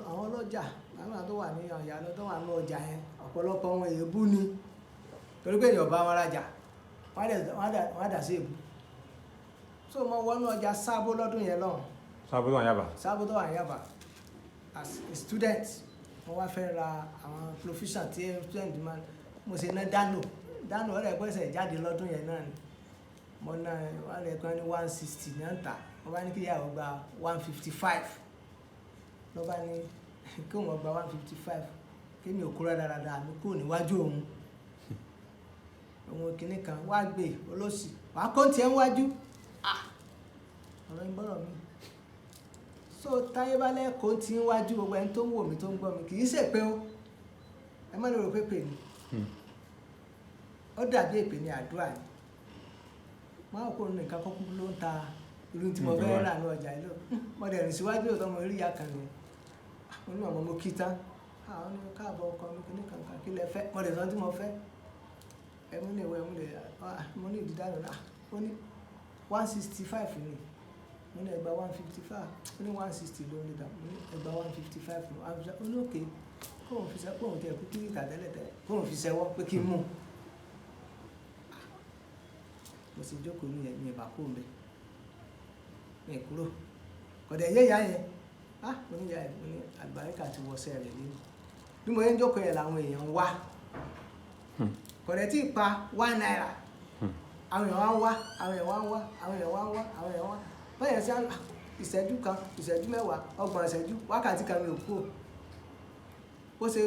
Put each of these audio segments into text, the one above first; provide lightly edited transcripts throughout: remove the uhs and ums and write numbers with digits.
Àwọn ọlọ́jà, àwọn tó wà ní ìyá lọ tó wà ní ọjà yẹn, ọ̀pọ̀lọpọ̀ wọn èébú ni, torí pé èèyàn bá wọn rajà, wọ́n á dà sí èébú. So mo wọnú ọjà Sábó lọ́dún yẹn lọ́hùn. Sábó tó wà ní Yaba. Sábó tó wà ní Yaba. As a student, mo wá fẹ́ ra àwọn provision tí student máa. Mo ṣe ná dano dano ọ̀rẹ́ pẹ̀sẹ̀ jáde lọ́dún yẹn náà ni. Mo ná wọ́n lè kọ́ ní 160 ní ọ̀ǹtà. Mo bá ní kí ìyàwó gba 155, ló bá ní kí òun gba 155, kí mi ò kúrò dáradára mi kúrò níwájú òun. Òun kìíní kan wá gbé olóṣì wàá kó tiẹ̀ ń wájú. Ah, ọ̀rọ̀ ń bọ̀rọ̀ mi. So táyé bá lẹ́kọ̀ọ́ tí ń wájú, gbogbo ẹni tó ń wò mí, tó ń gbọ́ mi, kì í ṣèpè o. Ẹ má lè rò pé pè ní. Ó dàbí èpè ní, àdúrà ni. Máa kó nìkan kọ́kọ́ ló ń ta irú tí mo fẹ́ rà ní ọjà yìí lọ. Mo dẹ̀ rìn síwájú òótọ́, mo rí ìyá kan nìyẹn. Mo ní màmá, mo kí tán. Àwọn ní káàbọ̀, ọkọ mi, kìíní kankan, kí lẹ fẹ́? Mo dẹ̀ sọ tí mo fẹ́. Ẹ mú ní ìwé, ẹ mú lè, mo ní ìdí dáná náà. Ó ní 165 ni. Mo ní ẹgbàá 155. Ó ní 160 ló ń lè dà. Mo ní ẹgbàá 155. Ó ní okay, kóun fi sẹ́, kóun tẹ̀ kú kí ìtà tẹ́lẹ̀ tẹ́lẹ̀, kóun fi sẹ́wọ́ pé kí n mú. Mo sì jókòó ní ẹ̀mí ìbá kó mbẹ́. Mi kúrò. Kọ̀dẹ̀ yé ìyá yẹn. Ah, mo ní ìyá yẹn, mo ní àlùbáríkà ti wọṣẹ́ rẹ̀ nínú. Bí mo ṣe ń jókòó yẹn làwọn èèyàn ń wá. Kọ̀dẹ̀ tí ì pa ₦1. Àwọn èèyàn wá ń wá, àwọn èèyàn wá ń wá, àwọn èèyàn wá ń wá, àwọn èèyàn wá. Báyẹn sí ìṣẹ́jú kan, ìṣẹ́jú 10, 30 ìṣẹ́jú, wákàtí kan, mi ò kúrò. Bó ṣe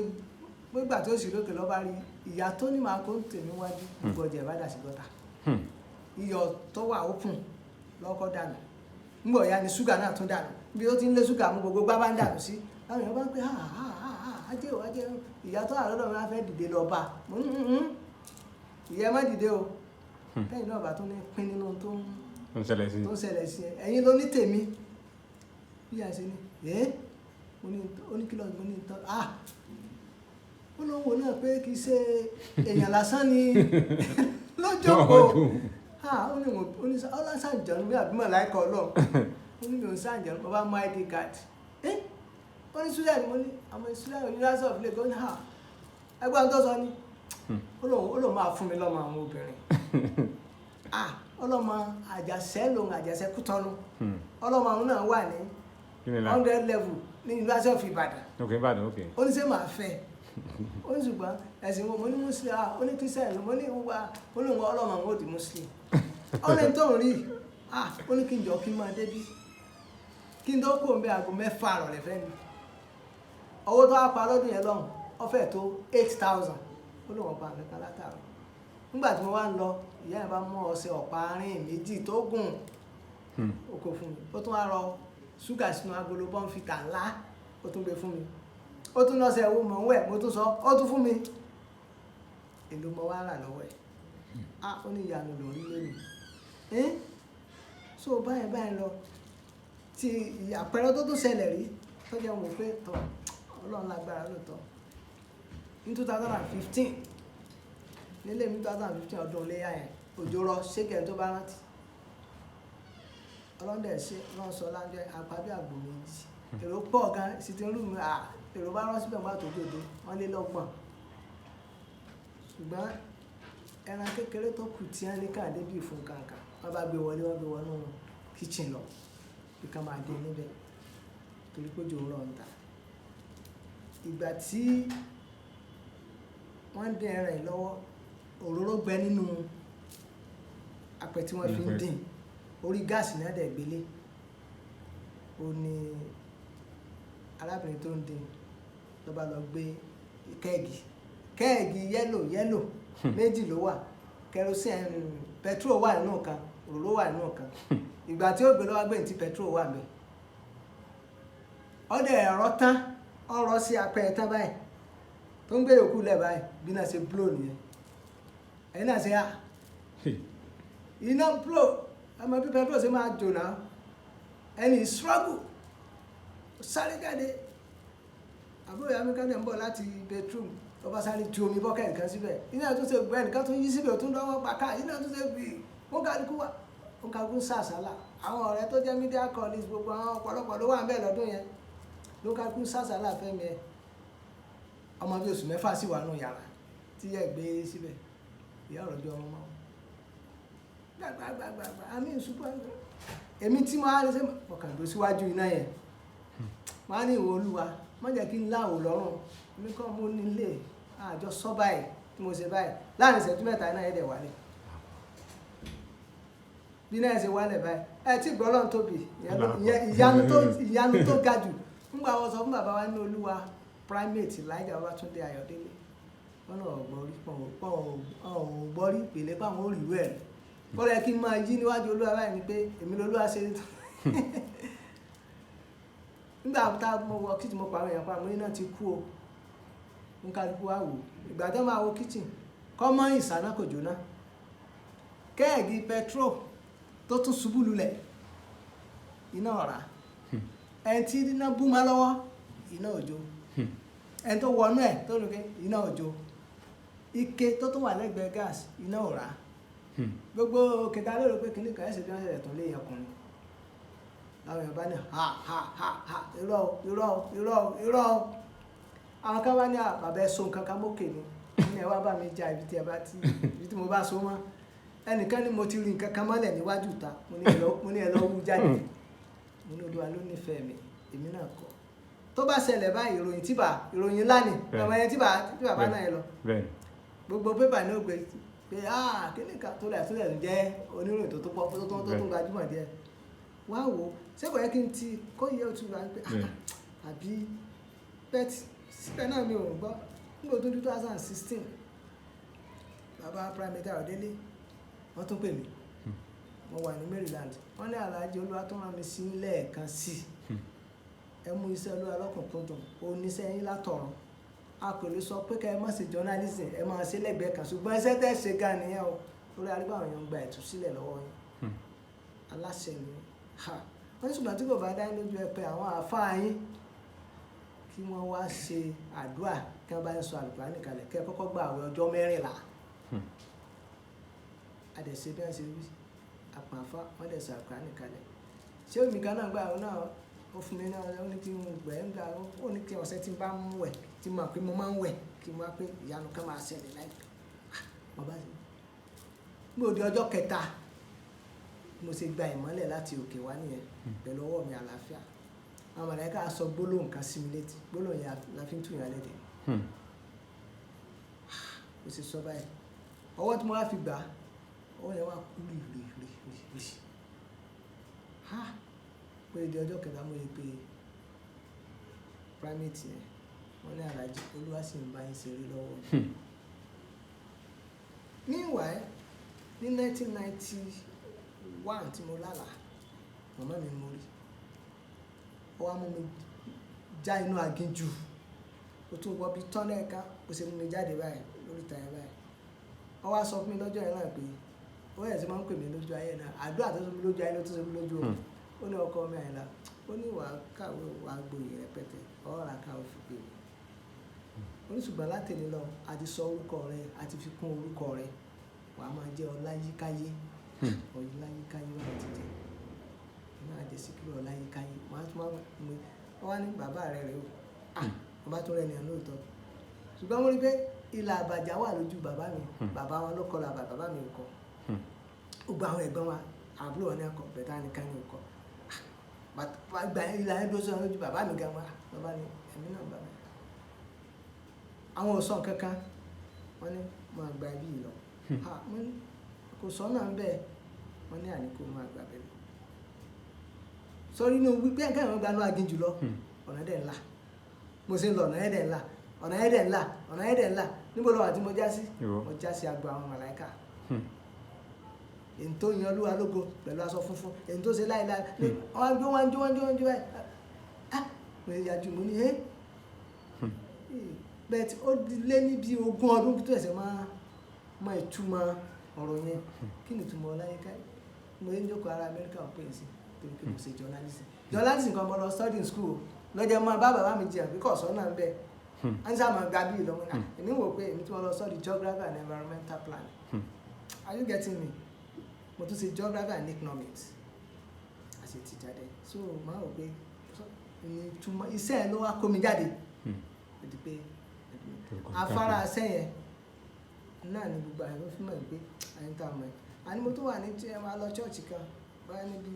nígbà tí ó sì lókè lọ́ bá rí ìyá tó ní màá kó tèmi wájú, gbogbo ọjà ìbá dà sí gọ́tà. Iyọ̀ tó wà open lọ́kọ́ dànù. Nígbà ọ̀ya ni ṣúgà náà tún dànù. Bí ó ti ń lé ṣúgà mú, gbogbo gbá bá ń dànù sí. Láwọn èèyàn bá ń pè, "Ha ha ha ha, ajé o, ajé o." Ìyá tó wà lọ́dọ̀ mi wá fẹ́ dìde lọ bá. Mo ní, "Ìyá, ẹ má dìde o. Tẹ́yìn náà bá tún ní pín nínú tó ń tó ń ṣẹlẹ̀ sí. Tó ń ṣẹlẹ̀ sí ẹ. Ẹ̀yin ló ní tèmi." Bí a ṣe ní, "Ẹ́," mo ní, ó ní kí ló, mo ní tọ́. Ah, ó lóun wò náà pé kì í ṣe èèyàn lásán ni lójókòó. Ah, ó ní òun, ó ní ọlọ́sàjọ́nù bí àbí màláíkà Ọlọ́run. Ó ní mi ò ń sàǹjọ́nù. Mo bá mú ID card. Ẹ́, ó ní student. Mo ní àwọn student University of Lagos. Ó ní ha, ẹgbẹ́ àwọn tó sọ ni. Ó lóun máa fún mi lọ́mọ àwọn obìnrin. Ah, ọlọ́mọ Àjàṣẹ́ lòun, Àjàṣẹ́ Kútọ́nù. Ọlọ́mọ àwọn náà wà ní Kí ni la 100 level ní University of Ibadan. Ok, Ìbàdàn, ok. Ó ní ṣé màá fẹ́? Ó ní ṣùgbọ́n ẹ̀sìn wo? Mo ní Muslim. Ah, ó ní Christian. Mo ní wá. Ó ní wọn ọlọ́mọ àwọn ò di Muslim. Ó ní tó ń rí. Ah, ó ní kí n jọ kí n máa débí kí n tó kó n bẹ. Aago 6 rọ̀lẹ́ fẹ́ ni owó tó wá pa lọ́dún yẹn lọ́hùn, ó fẹ́ tó 8,000. Ó lóun ọ̀pá nǹkan látàrọ̀. Nígbà tí mo wá ń lọ, ìyá yẹn bá mú ọṣẹ ọ̀pá arìn méjì tó gùn, ó kó fún mi. Ó tún wá rọ ṣúgà sínú agolo Bournvita ńlá, ó tún gbé fún mi. Ó tún lọ́sẹ̀ owó mọ̀ ń wẹ̀, mo tún sọ, ó tún fún mi. Èlò mo wá rà lọ́wọ́ ẹ̀? Ah, ó ní ìyanu lórí lónìí. Ẹ́n, so báyìí báyìí lọ tí àpẹẹrẹ tó tún ṣẹlẹ̀ rí tó jẹ́ wò pé tọ́ Ọlọ́run lágbára lóòótọ́. Ní 2015, nílé mi, 2015, ọdún iléyà yẹn, òjò rọ ṣégeun tó bá rántí. Ọlọ́run dẹ̀ ṣe, Ọlọ́run sọ láńjẹ́ apá bí àgbò 2. Èrò pọ̀ gan sitting room. À, èrò bá rán síbẹ̀ nígbà tó dòde, wọ́n lé lọ́gbọ̀n. Ṣùgbọ́n ẹran kékeré tó kù tí wọ́n ní káàdé bíi fún kankan, wọ́n bá gbé wọlé, wọ́n gbé wọnú kitchen lọ bí ká máa dé níbẹ̀ torí pé òjò ń rọ̀ ń ta. Ìgbà tí wọ́n ń dín ẹran yìí lọ́wọ́, òróró gbẹ nínú apẹ tí wọ́n fi ń dín. Orí gáàsì náà dẹ̀ gbélé. Ó ní arábìnrin tó ń dín ló bá lọ gbé keg, keg yellow yellow méjì ló wà. Kerosene, petrol wà nínú kan, òróró wà nínú kan. Ìgbà tí ó gbé lọ́wọ́, gbé ní tí petrol wà ńbẹ̀. Ọdẹ ẹ̀rọ tán, ọ̀rọ̀ sí apẹ tán báyìí tó ń gbé yòókù lẹ̀ báyìí, bí náà ṣe blow nìyẹn. Ẹ̀yin náà ṣe á iná blow. Ọmọ bí petrol ṣe máa jò náà. Ẹni struggle sáré jáde. Àbúrò ìyá mi kan dẹ̀ ń bọ̀ láti bedroom, ló bá sáré ju omi bucket kan síbẹ̀. Iná tó ṣe gbẹ, nìkan tó yí síbẹ̀, tó ń dánwọ́ pàká iná tó ṣe gbì. Ó kálukú wá, ó kálukú ń sàṣálà. Àwọn ọ̀rẹ́ tó jẹ́ media colleagues, gbogbo àwọn ọ̀pọ̀lọpọ̀ ló wà ń bẹ̀ lọ́dún yẹn. Ló ká kú sásàlà fẹ́mi ẹ. Ọmọ bíi oṣù 6 sì wà nù yàrá tí yẹ gbé síbẹ̀. Ìyá ọ̀rọ̀ jọ ọmọ máa gbàgbàgbàgbà àmì ìṣubú. Èmi tí mo á lè ṣe, mo kàn dó síwájú iná yẹn, mo á ní, "Ìwọ Olúwa, má jẹ́ kí n láwò lọ́rùn. Èmi kọ́ mo nílé àjọ sọ báyìí tí mo ṣe báyìí." Láàrin ìṣẹ́jú 3, iná yẹn dẹ̀ wálẹ̀. Bí náà ṣe wálẹ̀ báyìí, ẹ tí gbọ́ Ọlọ́run tóbi. Ìyanu tó ga jù ńgbà wọn sọ fún bàbá wa ní Olúwa, Primate Elijah Babátúndé Ayọ̀délé, wọn náà gbọ́ rí pọ̀ ọ̀ gbọ́ rí ìpele pàwọn ò rí rẹ̀ kọ́lá yẹ kí n máa yí níwájú Olúwa báyìí ni pé èmi lolúwa ṣe. Nígbà tá mo wọ kitchen, mo pàrọ̀ èèyàn pa, mo ní náà ti kú o. N kálukú wá wò. Ìgbà tó máa wo kitchen, kọ́ mọ́ ìsáná kò jóná, keg petrol tó tún ṣubú lulẹ̀, iná ọ̀rá. Ẹni tí iná bú má lọ́wọ́, iná òjò. Ẹni tó wọnú ẹ̀ tó lóke, iná òjò. Ike tó tún wà lẹ́gbẹ̀ẹ́ gas, iná ọ̀rá. Gbogbo kẹta lérò pé kìnnìkan ẹ̀sìn bí wọ́n ṣẹlẹ̀ tó lé ọkùnrin láwọn èèyàn bá ní ha ha ha ha, irọ́ o, irọ́ o, irọ́ o, irọ́ o. Àwọn kan bá ní, "À, bàbá, ẹ so nǹkan kan mókè ni." Ní, "Ẹ wá bá mi já ibi tí ẹ bá ti ibi tí mo bá so mọ́." Ẹnìkan ní mo ti rí nǹkan kan mọ́lẹ̀ níwájú ìta. Mo ní ẹ lọ wú jáde. Mo ní Olúwa ló nífẹ̀ẹ́ mi, èmi náà kọ́. Tó bá ṣẹlẹ̀ báyìí, ìròyìn tí bá ìròyìn ńlá ni. Ọmọ yẹn tí bàbá náà yẹn lọ, gbogbo pépà ní ó gbé pé, ah, kíní kan tó lẹ̀ tó lẹ̀ ń jẹ́ oníròyìn tó tó pọ̀ tó tún gbajúmọ̀ díẹ̀. Wá wò ó, ṣé kò yẹ kí n ti kó yẹ otu wa pé àbí bẹ́ẹ̀ síbẹ̀ náà mi ò gbọ́. Nígbà tó 2016, bàbá Primate Ayọ̀délé wọ́n tún pè mí. Mo wà ní Maryland. Wọ́n ní, "Àlàájì, Olúwa tó rán mi sí lẹ́ẹ̀kan sí i. Ẹ mú iṣẹ́ Olúwa lọ́kùnkúndùn, oníṣẹ́ yín látọ̀run. A kò lè sọ pé ká ẹ má ṣe journalism, ẹ máa ṣe lẹ́gbẹ̀ẹ́ kan, ṣùgbọ́n iṣẹ́ tẹ́ ṣe gan nìyẹn o, lórí arígbà àwọn èèyàn ń gba ìtúsílẹ̀ lọ́wọ́ yín, aláṣẹ ni." Ha, wọ́n ní, ṣùgbọ́n tí kò bá dá yín lójú, ẹ pé àwọn àáfàá yín kí wọ́n wá ṣe àdúrà, kí wọ́n bá ń sọ àlùkùránì kalẹ̀, kí ẹ kọ́kọ́ gba àwẹ̀ ọjọ́ 14. A dẹ̀ ṣe bí wọ́n ṣe wí. Àpàfà wọ́n dẹ̀ sọ àlùkùránì kalẹ̀. Ṣé omi kan náà gba àwọn náà, ó fún mi náà, ó ní kí n gbẹ̀ ń gbà, ó ní kí ọ̀sẹ̀ tí n bá ń wẹ̀, tí mo mọ̀ pé mo máa ń wẹ̀, kí n wá pé ìyanu kan máa ṣẹlẹ̀ láìpẹ́. Mo bá ṣe mo di ọjọ́ kẹta, mo ṣe gba ìmọ́lẹ̀ láti òkè wá nìyẹn pẹ̀lú ọwọ́ mi àlàáfíà. Àwọn màláíkà sọ gbólóhùn kan sí mi létí. Gbólóhùn yẹn la fi ń tù yàn lédè. Ó sì sọ báyìí, ọwọ́ tí mo wá fi gbà á, ọwọ́ yẹn wá kú rì rì rì rì rì. Ha, pé di ọjọ́ kẹta, mo yẹ pé Primate yẹn, wọ́n ní, "Àlàjì, Olúwa sì ń bá yín ṣeré lọ́wọ́." Meanwhile, ní 1991 tí mo lálàá, màmá mi mo rí, ó wá mú mi já inú aginjù, ó tún wọ bí tunnel kan. Bó ṣe mú mi jáde báyìí lórí ìta yẹn báyìí, ó wá sọ fún mi lọ́jọ́ yẹn náà pé ó yẹ sí máa ń pè mí lójú ayé náà. Àdúrà tó sọ mí lójú ayé ló tún sọ mí lójú oorun. Ó ní, "Ọkọ mi Àyìnlá," ó ní, "wàá kàwé, wàá gboyè rẹpẹtẹ, ọ̀rà káwé fi pè mí." Ó ní, "Ṣùgbọ́n látẹ̀lé lọ, a ti sọ orúkọ rẹ, a ti fi kún orúkọ rẹ, wàá máa jẹ́ Ọláyíkáyé." Ọláyíkáyé wà ti jẹ́ máa jẹ́ Síkírù Ọláyíkáyé. Wọ́n á tún máa mú wọ́n wá ní bàbá rẹ̀ rẹ̀ o. Ah, bàbá tó rẹ̀ nìyẹn lóòótọ́, ṣùgbọ́n mo rí pé ìlà àbàjá wà lójú bàbá mi. Bàbá wọn ló kọ́ la, bàbá mi ò kọ́. Gbogbo àwọn ẹ̀gbọ́n wa, àbúrò wọn ní ọkọ̀ bẹ̀tà nìkan ní ọkọ̀ gba ìlà yẹn dúró sọ́nà lójú bàbá mi gan wa. Bàbá ni ẹ̀mí náà, bàbá àwọn ò sọ nǹkan kan. Wọ́n ní, "Máa gba ibi yìí lọ." Ha, mo ní kò sọ náà bẹ́ẹ̀. Wọ́n ní, "Àní kò máa gbà bẹ́ẹ̀ lọ." Sọrí inú wípé nǹkan ìwọ̀n gbanú aginjù lọ, ọ̀nà dẹ̀ ńlá. Mo ṣe ń lọ, ọ̀nà ẹ̀dẹ̀ ńlá, ọ̀nà ẹ̀dẹ̀ ńlá, ọ̀nà ẹ̀dẹ̀ ńlá. Níbo lọ́wọ́ àti mo já sí? Ìwọ. Mo já sí agbo àwọn màláíkà, èyí tó yan Olúwa lógo pẹ̀lú aṣọ funfun, èyí tó ṣe láìláì. Wọ́n jó, wọ́n jó, wọ́n jó, wọ́n jó báyìí. Ah, mo ṣe yájú, mo ní ẹ́ bẹ́ẹ̀ tí ó lé ní bí 20 ọdún tó ẹ̀sẹ̀ máa máa ìtumọ̀ ọ̀rọ̀ yẹn. Kí ni ìtumọ̀ Ọláyínká? Mo ń jókòó ara Amẹ́ríkà ò pè é sí torí pé mo ṣe journalism. Journalism kan mo lọ study in school lọ́jọ́ máa bá bàbá mi jiyàn pé kò sọ náà ń bẹ ẹ̀ ń sábà gba bí ìlọ́mọ náà. Èmi wò pé èmi tí wọ́n lọ study geography and environmental planning. Are you getting me? Mo tún ṣe geography and economics àti ti jáde. So máa wò pé Ní túmọ̀ iṣẹ́ ẹ̀ ló wá kó mi jáde. Ó di pé afárá iṣẹ́ yẹn náà ni gbogbo àyẹ̀wò fún mọ̀ pé àyẹ̀ ń tà mọ̀ ẹ́. Àní mo tún wà ní tí ẹ máa lọ church kan báyìí níbi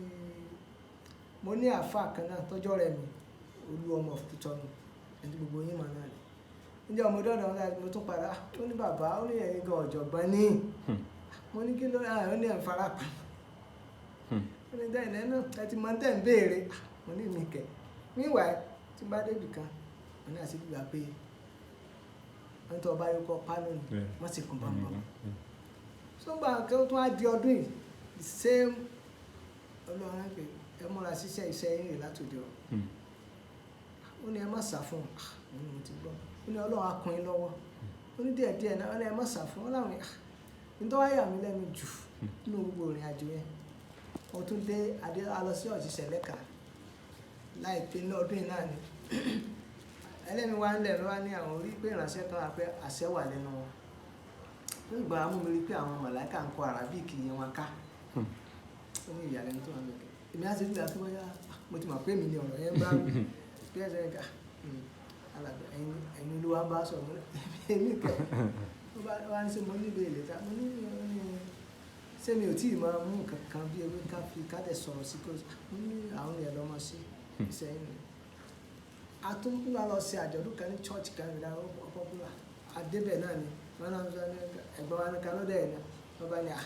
mo ní àáfàá kan náà tọ́jọ́ rẹ̀ mi, Olú ọmọ Kútọ́nù, ẹni tí gbogbo yín mọ̀ náà ni. Ǹjẹ́ ọmọdé ọ̀dọ̀ wọn mo tún padà, ó ní bàbá, ó ní ẹ̀yin gan ọ̀jọ̀gbọ́n ní. Mo ní kí ló ó ní ẹ̀ ń farapa. Ó ní dẹ́yìn lẹ́nu ẹ ti mọ tẹ́ ń béèrè. Mo ní mi kẹ̀. Meanwhile, tí n bá débì kan, mo ní àti gbígbà pé wọ́n tó ọba yóò kọ́ pánú ni, wọ́n sì kún bámbám. So gbà kí ó tún á di ọdún yìí, the same Ọlọ́run pé ẹ múra ṣiṣẹ́ iṣẹ́ yín rè látòdì ọ̀run. Ó ní ẹ má sá fún un. Mo ní mo ti gbọ́. Ó ní Ọlọ́run á kún yín lọ́wọ́. Ó ní díẹ̀ díẹ̀ náà, ó ní ẹ má sá fún un. Ó láwọn ní tó wá yà mí lẹ́nu jù nínú gbogbo ìrìn àjò yẹn. Mo tún dé adé a lọ sí ọ̀ṣìṣẹ́ lẹ́ka láìpẹ́ ní ọdún yìí náà ni. Ẹlẹ́mi wá ń lẹ̀ ló wá ní àwọn orí pé ìránṣẹ́ kan wà pé àṣẹ wà lẹ́nu wọn. Nígbà mú mi rí pé àwọn màláíkà ń kọ Arabic yẹn wọn ká. Ó ní ìyàlẹ́nu tó wà lókè. Èmi á ṣe bí ìgbà tó bóyá mo ti mọ̀ pé èmi ni ọ̀rọ̀ yẹn bá wí. Bí ẹ ṣe ń ká, alàgbà ẹ̀yin ló wá ń bá sọ̀rọ̀ mo ní èmi kẹ̀. Ó bá wá ní ṣé mo ní ìbéèrè ta, mo ní ó ní ṣé mi ò tí ì máa mú nǹkan kan bí ewé ká fi ká dẹ̀ sọ̀rọ̀ sí kó mo ní àwọn ènìyàn lọ́mọ sí iṣẹ́ yín ni. A tún ń lọ ṣe àjọ̀dún kan ní church kan ní ìdáwó popular. A débẹ̀ náà ni wọ́n náà ń sọ ní ẹ̀gbọ́n wa ní kan ló dẹ̀ ẹ̀ náà. Wọ́n bá ní à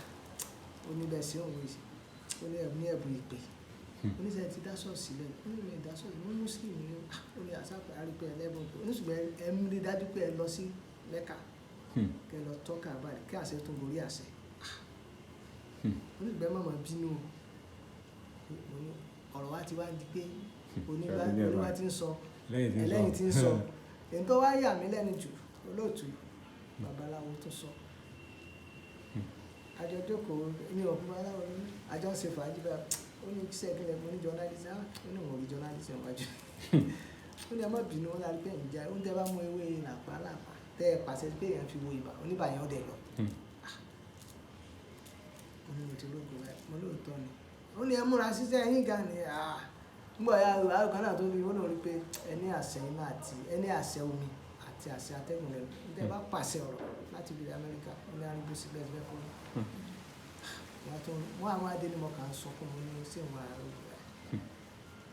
ó ní bẹ́ẹ̀ sí òun yìí, ó ní ẹ̀bùn ní ẹ̀bùn ìpè. Oníṣẹ́ ti dá ṣọ́ọ̀ṣì lẹ̀, ó ní mi dá ṣọ́ọ̀ṣì, mo ní Muslim ni, ó ní àṣà pé a rí pé ẹlẹ́bùn ìpè. Ó ní ṣùgbọ́n ẹ ń rí dájú pé ẹ lọ sí Mecca, kí ẹ lọ tọ́ka báyìí, kí àṣẹ tó gorí àṣẹ. Ó ní ṣùgbọ́n ẹ má máa bínú o. Mo ní ọ̀rọ̀ wa ti wá di pé onígbà tí ń sọ, ẹlẹ́yìn tí ń sọ. Èyí tó wá yà mí lẹ́nu jù, olóòtú, babaláwo tó sọ. Àjọ jókòó ní ọ̀pọ̀ babaláwo ní àjọ ń ṣe fàájì báyìí. Ó ní iṣẹ́ kí lẹ mo ní journalism, ó ní òun ò rí journalism wájú. Ó ní ẹ má bínú, ó lárí pé ẹ̀ ń jẹ, ó ní tẹ́ bá mú ewé làpá làpá, tẹ́ ẹ pàṣẹ pé èèyàn fi wo ibà, oníbà yẹn ó dẹ̀ lọ. Mo ní mo ti rógo báyìí, mo lóòótọ́ ni. Ó ní ẹ múra ṣiṣẹ́ yín gan ni, nígbà ya àrùn kan náà tó fi, ó náà rí pé ẹ ní àṣẹ iná àti ẹ ní àṣẹ omi àti àṣẹ atẹ́gùn lẹ́nu. Tẹ́ ẹ bá pàṣẹ ọ̀rọ̀ láti ibi Amẹ́ríkà, ó ní arígbó síbẹ̀ síbẹ̀ kọ́. Wọ́n tún, wọ́n àwọn adé ni mo kàn ń sọ fún mi ní sí ìwọ̀n àárọ̀ rẹ̀.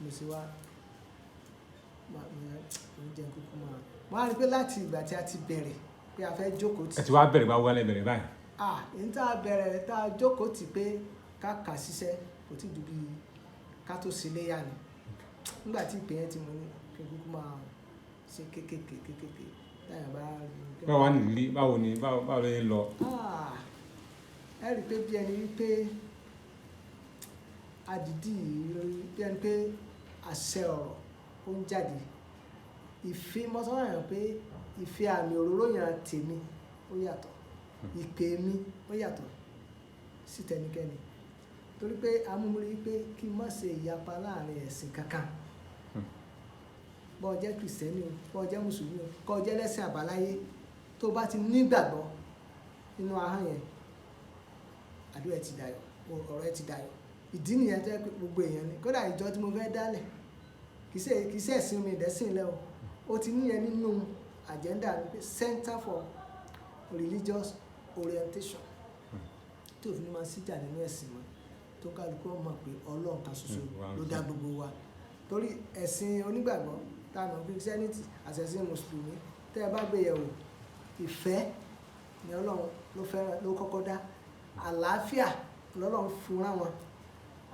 Mo sì wá, mo jẹ́ kúkú mọ́. Mo wá rí pé láti ìgbà tí a ti bẹ̀rẹ̀ pé a fẹ́ jókòó tì. Ẹ ti wá bẹ̀rẹ̀ báwo wá lẹ bẹ̀rẹ̀ báyìí? Èyí tá a bẹ̀rẹ̀ tá a jókòó tì pé ká kà síṣẹ́ kò tí ju bí ká tó ṣe léyà ni. Nígbà tí ìpè yẹn ti mú ní kí n kúkú máa ṣe kéékèèké kéékèèké. Táyà bá rí i. Báwo wá ní ìrírí? Báwo ni báwo ló ń lọ? Ẹ rí i pé bí ẹni wípé adìdí bí ẹni pé àṣẹ ọ̀rọ̀ ó ń jáde. Ìfẹ́ mo sọ fún yàn pé ìfẹ́ àmì òróró yàn tèmi ó yàtọ̀. Ìpè mi ó yàtọ̀ sí tẹnikẹ́ni. Torí pé a mú mi rí pé kí n má ṣe ìyapa láàrin ẹ̀sìn kankan. Bó jẹ́ Krìstẹ́nì o, bó jẹ́ Mùsùlùmí o, kó jẹ́ ẹlẹ́sìn àbáláyé, tó bá ti ní ìgbàgbọ́ nínú ahọ́n yẹn, àdúrà ẹ ti dayọ̀, ọ̀rọ̀ ẹ ti dayọ̀. Ìdí nìyẹn tó jẹ́ pé gbogbo èèyàn ni. Kódà ìjọ tí mo fẹ́ dálẹ̀, kì í ṣe ẹ̀sìn mi ìdẹ́sìn lẹ́ o. Ó ti ní yẹn nínú agenda mi pé Center for Religious Orientation tí òfin máa ń síjà nínú ẹ̀sìn mọ́, tó kálukú ó mọ̀ pé Ọlọ́run kan ṣoṣo ló dá gbogbo wa. Torí ẹ̀sìn onígbàgbọ́ tá a mọ̀ pé Christianity àti ẹ̀sìn Mùsùlùmí, tẹ́ ẹ bá gbé yẹ̀wò, ìfẹ́ ni Ọlọ́run ló fẹ́ràn ló kọ́kọ́ dá. Àlàáfíà lọ́lọ́run fúnra wọn.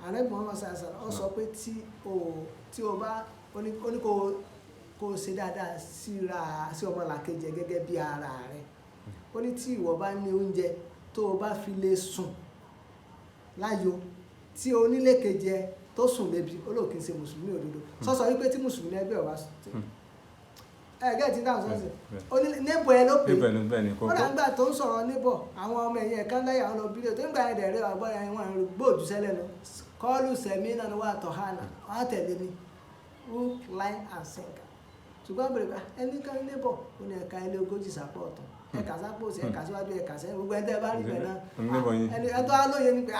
Ànábì Muhammad sallallahu alaihi wasallam ó sọ pé tí o bá, ó ní kó o ṣe dáadáa sí ọmọlàkejì ẹ gẹ́gẹ́ bí ara rẹ. Ó ní tí ìwọ bá ní oúnjẹ tó o bá fi lè sùn láyò, tí onílé kejì ẹ tó sùn lébi, ó lóò kí n ṣe Mùsùlùmí òdodo. Sọ wípé tí Mùsùlùmí ẹgbẹ́ ò bá sùn. Ẹ gẹ́gẹ́ tí dáhùn sọ́sẹ̀. Ó ní neighbor ẹ ló pè é. Neighbor ẹ ló bẹ́ẹ̀ ni kó Ó dà nígbà tó ń sọ̀rọ̀ neighbor, àwọn ọmọ ẹ̀yìn ẹ̀ka ńlá yà wọ́n lọ bí lé. Tó ń gbà yẹn dẹ̀ rẹ́ wà gbọ́dọ̀ yẹn wọ́n ń gbóòdù sẹ́lẹ̀ lọ. Kọ́lù sẹ̀mí náà ni wà tọ̀ hánà. Wọ́n á tẹ̀lé ni. Hook, line and sinker. Ṣùgbọ́n bẹ̀rẹ̀ pé ẹni kan neighbor, ó ní ẹ̀ka ilé ogójì sápọ̀ ọ̀tún. Ẹ̀ka sápò sí, ẹ̀ka síwájú, ẹ̀ka sẹ́yìn. Gbogbo ẹni tẹ́ bá rí bẹ̀ náà. Neighbor yín. Ẹni tó á lóye ni pé,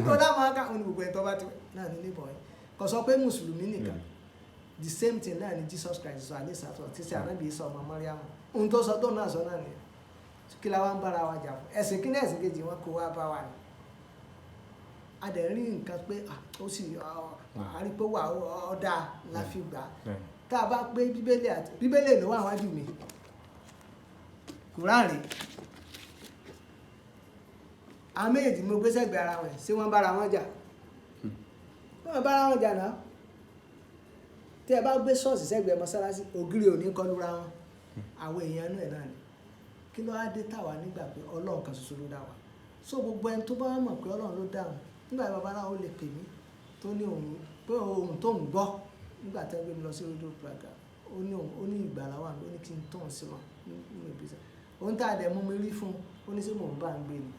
kó dá máa ká. Ó ní gbogbo ẹni tó bá ti náà ní neighbor yín. Kò sọ pé Mùsùlùmí nìkan. The same thing náà ni Jesus Christ sọ, àlẹ́ sàtọ̀ tí sẹ́ ànábì sọ ọmọ Mọ́ríàmù, ohun tó sọ tó náà sọ náà nìyẹn. Kí la wá ń bára wa jà fún? Ẹ̀sìn kí ní ẹ̀sìn kejì wọn kó wá bá wa ni. A dẹ̀ rí nǹkan pé ó sì a rí pé wà ó dáa la fi gbà á. Tá a bá pé Bíbélì àti Bíbélì ló wà wájú mi, Kùránì rèé, àwọn méjèèjì mo gbé sẹ́gbẹ̀ẹ́ ara wọn, ṣé wọ́n bára wọn jà? Wọ́n bára wọn jà náà. Tí ẹ bá gbé ṣọ́ọ̀ṣì sẹ́gbẹ̀ẹ́ mọ́sálásí, ògiri ò ní kọlu ra wọn. Àwọn èèyàn inú ẹ̀ náà ni. Kí ló wá dé táwa nígbà pé Ọlọ́run kan ṣoṣo ló dá wa? So gbogbo ẹni tó bá mọ̀ pé Ọlọ́run ló dá wọn, nígbà tí babaláwo lè pè mí tó ní òun pé ohun tó ń gbọ́ nígbà tí wọ́n gbé mi lọ sí rédíò program, ó ní òun, ó ní ìgbàlá wà mí, ó ní kí n tó òun sí wọn nínú ìbísẹ̀ ohun tá a dẹ̀ mú mi rí fún un. Ó ní ṣé mò ń bá ń gbé ni?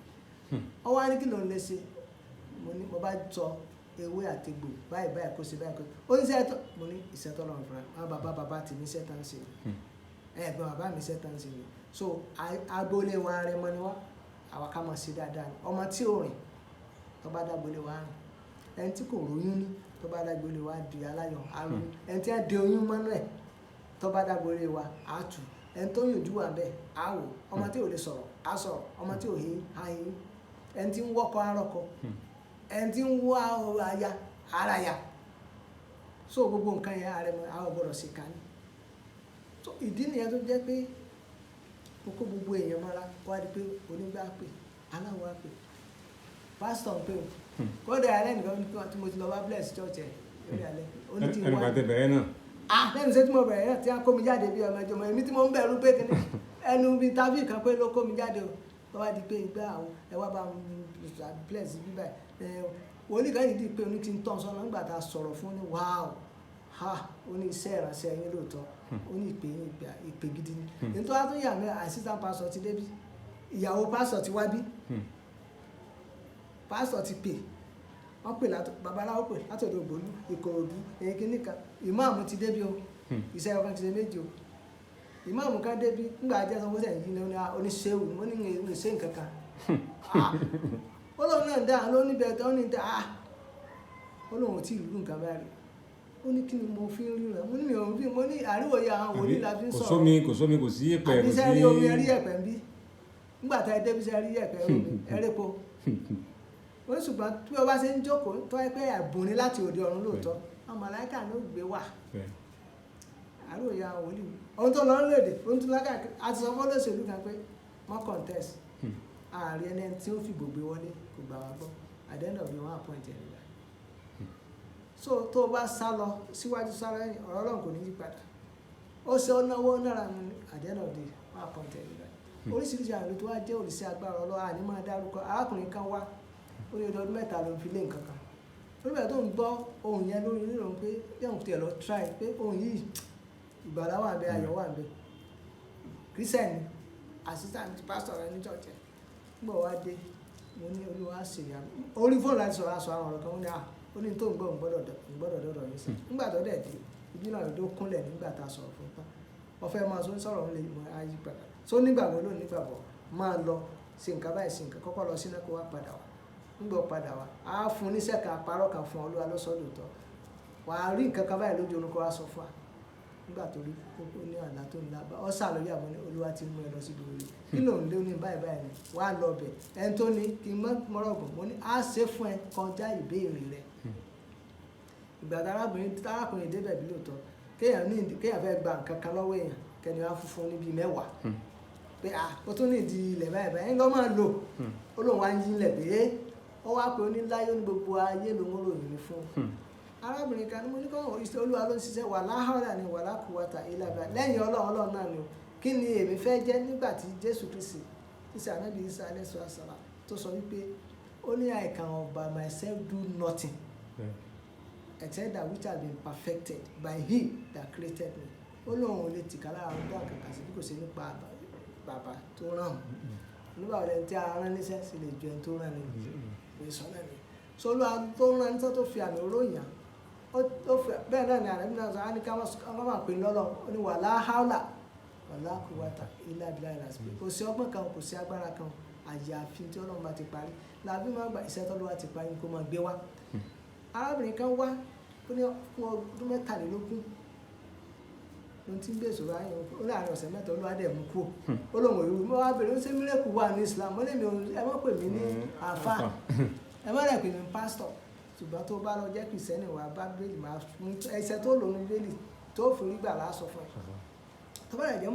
Ó wá ní kí ló ń lè ṣe. Mo ní mo bá sọ ewé àti egbò báyìí báyìí kó ṣe báyìí kó. Ó ní sẹ́tọ̀. Mo ní ìṣẹ́tọ̀ lọ́run fúnra wọn, bàbá bàbá tèmi ṣẹ́tà ń ṣe ni, ẹ̀gbọ́n bàbá mi ṣẹ́tà ń ṣe ni. So agboolé wa Arẹmọ ni wá, àwa ká máa ṣe dáadáa ni. Ọmọ tí ò rìn, tó bá dágboolé wa rìn. Ẹni tí kò róyún ní, tó bá dágboolé wa di aláyọ̀ arún. Ẹni tí á de oyún mọ́nú ẹ̀, tó bá dágboolé wa á tù. Ẹni tó yànjú wà bẹ́ẹ̀ á wò. Ọmọ tí ò lè sọ̀rọ̀ á sọ̀rọ̀, ọmọ tí ò he á he. Ẹni tí ń wọ́kọ á rọ́kọ, ẹni tí ń wá aya ara ya. So gbogbo nǹkan yẹn, Arẹmọ àwọn gbọ́dọ̀ ṣe ká ní. So ìdí nìyẹn tó jẹ́ pé mo kó gbogbo èèyàn mọ́ra wá di pé onígbà pè, aláwọ̀ á pè, pásítọ̀ ń pè o. Kódà alẹ́ nìkan tí mo ti lọ bá bless church ẹ̀ lórí alẹ́, ó ní kí n ẹnu wá. kan tẹ bẹ̀rẹ̀ náà. Ah, lẹ́nu iṣẹ́ tí mo bẹ̀rẹ̀ náà tí a kó mi jáde bí ọmọ ẹjọ́ mọ èmi tí mo ń bẹ̀rù pé kíní ẹnu bíi tábìlì kan pé ló kó mi jáde o. Tó wá di pé ìgbà àwọn ẹ wá bá mi bless bíbá ẹ, wòlíì kan yìí di pé oní ti ń tọ́ sọ́nà nígbà tá a sọ̀rọ̀ fún ní wow, ha, ó ní iṣẹ́ ìránṣẹ́ yín lóòótọ́, ó ní ìpè yín ìpè gidi ni. Nítorí wá tó yà mí, assistant pastor ti débí, ìyàwó pastor ti wá bí, pastor ti pè, wọ́n pè látọ̀ babaláwo pè látọ̀dọ̀ Ògbólú, Ìkòròdú, èyí kìíní kan. Ìmáàmù ti débi o, iṣẹ́ ọkàn ti ṣe méjì o. Ìmáàmù kan débi nígbà jẹ́ sọ fún yìí ní oníṣẹ́wù. Mo ní ní ṣe nǹkan kan. Ó lóun náà dá ló níbẹ̀ tó ní dá. Ó lóun ò tí ì rú nǹkan báyìí. Ó ní kí ni mo fi ń ríran? Mo ní mi ò fi, mo ní àríwòye àwọn wòlíì la fi ń Kò sọ̀rọ̀. sómi, kò sómi, kò sí yẹ̀pẹ̀, Àbí kò sẹ́ rí sí omi, ẹrí ẹ̀pẹ̀ ń bí? Nígbà tá ẹ débi, sẹ́ rí ẹ̀pẹ̀, omi ẹ̀rẹ́po? Ó ní ṣùgbọ́n tí o bá ṣe ń jókòó tó ẹ pé ẹ̀bùn ni láti òde ọ̀run lóòótọ́, àwọn màláíkà ló gbé wà. Àríwòye àwọn wòlíì, ohun tó lọ léde, ohun tó lákàkiri. A ti sọ fún olóṣèlú kan pé wọ́n contest, ààrẹ ẹni tí ó fìbò gbé wọlé kò gbà wá gbọ́. At the end of the one appoint ẹ̀ nígbà. So tó o bá sá lọ síwájú, sá lọ ẹ̀yìn, ọ̀rọ̀ Ọlọ́run kò ní yí padà. Ó ṣe ó náwó náírà ní, at the end of the day one appoint ẹ̀ nígbà. Oríṣiríṣi àwọn ìlú tó wá jẹ́ òrìṣẹ́ agbára Ọlọ́run àní máa dárúkọ. Arákùnrin kan wá, ó ní ọdún 3 ló ń fi lé nǹkan kan olùbẹ̀ tó ń gbọ́ ohun yẹn lórí nínú pé yẹn tiẹ̀ lọ try pé ohun yìí, ìgbàlá wà ń bẹ, ayọ̀ wà ń bẹ. Christian assistant pastor rẹ ní church ẹ̀ nígbà wá dé, mo ní Olúwa ṣèyà orí fóònù láti sọ̀rọ̀ aṣọ àwọn ọ̀rọ̀ kan. Ó ní à, ó ní tó ń gbọ́, ń gbọ́dọ̀ dọ̀dọ̀ yín sí. Nígbà tó dẹ̀ dé ibi náà ló kúnlẹ̀ nígbà tá a sọ̀rọ̀ fún tán, wọ́n fẹ́ máa sọ sọ̀rọ̀ ń lè mọ ayé padà tó nígbàgbọ́ ló nígbàgbọ́, máa lọ ṣe nǹkan báyìí, ṣe nǹkan kọ́kọ́ lọ sínú kó wá padà wá. Nígbà ó padà wá, á fún oníṣẹ́ kan àparọ́ kan fún Olúwa lọ́sọ̀dọ̀ tọ́, wà á rí nǹkan kan báyìí lójú orun kó wá sọ fún wa. Nígbà tó rí ó ní àlá tó ń lábá ọ sàlóyè àmọ́ ní Olúwa ti mú ẹ lọ síbi orí kí lòun lé ní báyìí báyìí ni wàá lọ bẹ̀. Ẹni tó ní kí n mọ́rọ̀gùn, mo ní á ṣe fún ẹ kọjá ìbéèrè rẹ. Ìgbà tí arákùnrin débẹ̀ bí lóòótọ́, kéèyàn ní kéèyàn fẹ́ gba nǹkan kan lọ́wọ́ èèyàn, kẹ́ni wá fún níbi 10 pé à ó tún ní ìdí ilẹ̀ báyìí báyìí ń lọ́ máa lò. Ó lóun wá ń yí ilẹ̀ pé ó wá pé ó ní láyé, ó ní gbogbo ayé lòun ó ròyìn ní fún arábìnrin kan ní. Mo ní kọ́ iṣẹ́ Olúwa ló ń ṣiṣẹ́, wà láhàrá ni wà lákùúwàtà ilà bíi lẹ́yìn Ọlọ́run, Ọlọ́run náà ni o. Kí ni èmi fẹ́ jẹ́ nígbà tí Jésù Kristi Kristi Ànábì Isa alẹ́ sàlá tó sọ wípé ó ní, "I can by myself do nothing except that which has been perfected by he that created me." Ó lóun ò lè tìka lára àwọn dá nǹkan kan sí bí kò ṣe nípa bàbá tó rán òun. Nígbà wo lẹni tí a rán níṣẹ́ sì lè ju ẹni tó rán ni lè sọ náà ni? So Olúwa tó rán níṣẹ́ tó fi àmì oróyìn ó fi bẹ́ẹ̀ náà ni àrẹ́bí náà sọ á ní ká má pè lọ́lọ́. Ó ní wala hawla wala quwwata illa billahi ìlàsìpé kò sí ọgbọ́n kan, kò sí agbára kan, àyàfi tí Ọlọ́run bá ti parí. Làbí máa gba iṣẹ́ tọ́lúwa ti parí kó máa gbé wá. Arábìnrin kan wá, ó ní fún ọdún 23. Ohun tí ń gbé ìṣòro ayé ó láàrin ọ̀sẹ̀ 3 Olúwa dẹ̀ mú kúrò. Ó lóun ò rí mo wá bèrè ó ṣe mírèkù wà ní Islam. Mo lè mi ẹ má pè mí ní àáfà, ẹ má rẹ̀ pè mí ní pásítọ̀, ṣùgbọ́n tó bá lọ jẹ́ kìrìsìtẹ́nì wà bá bíbélì máa fún ẹsẹ̀ tó lò ní bíbélì tó forí gbà lásọ fún ẹ. Tó bá rẹ̀ jẹ́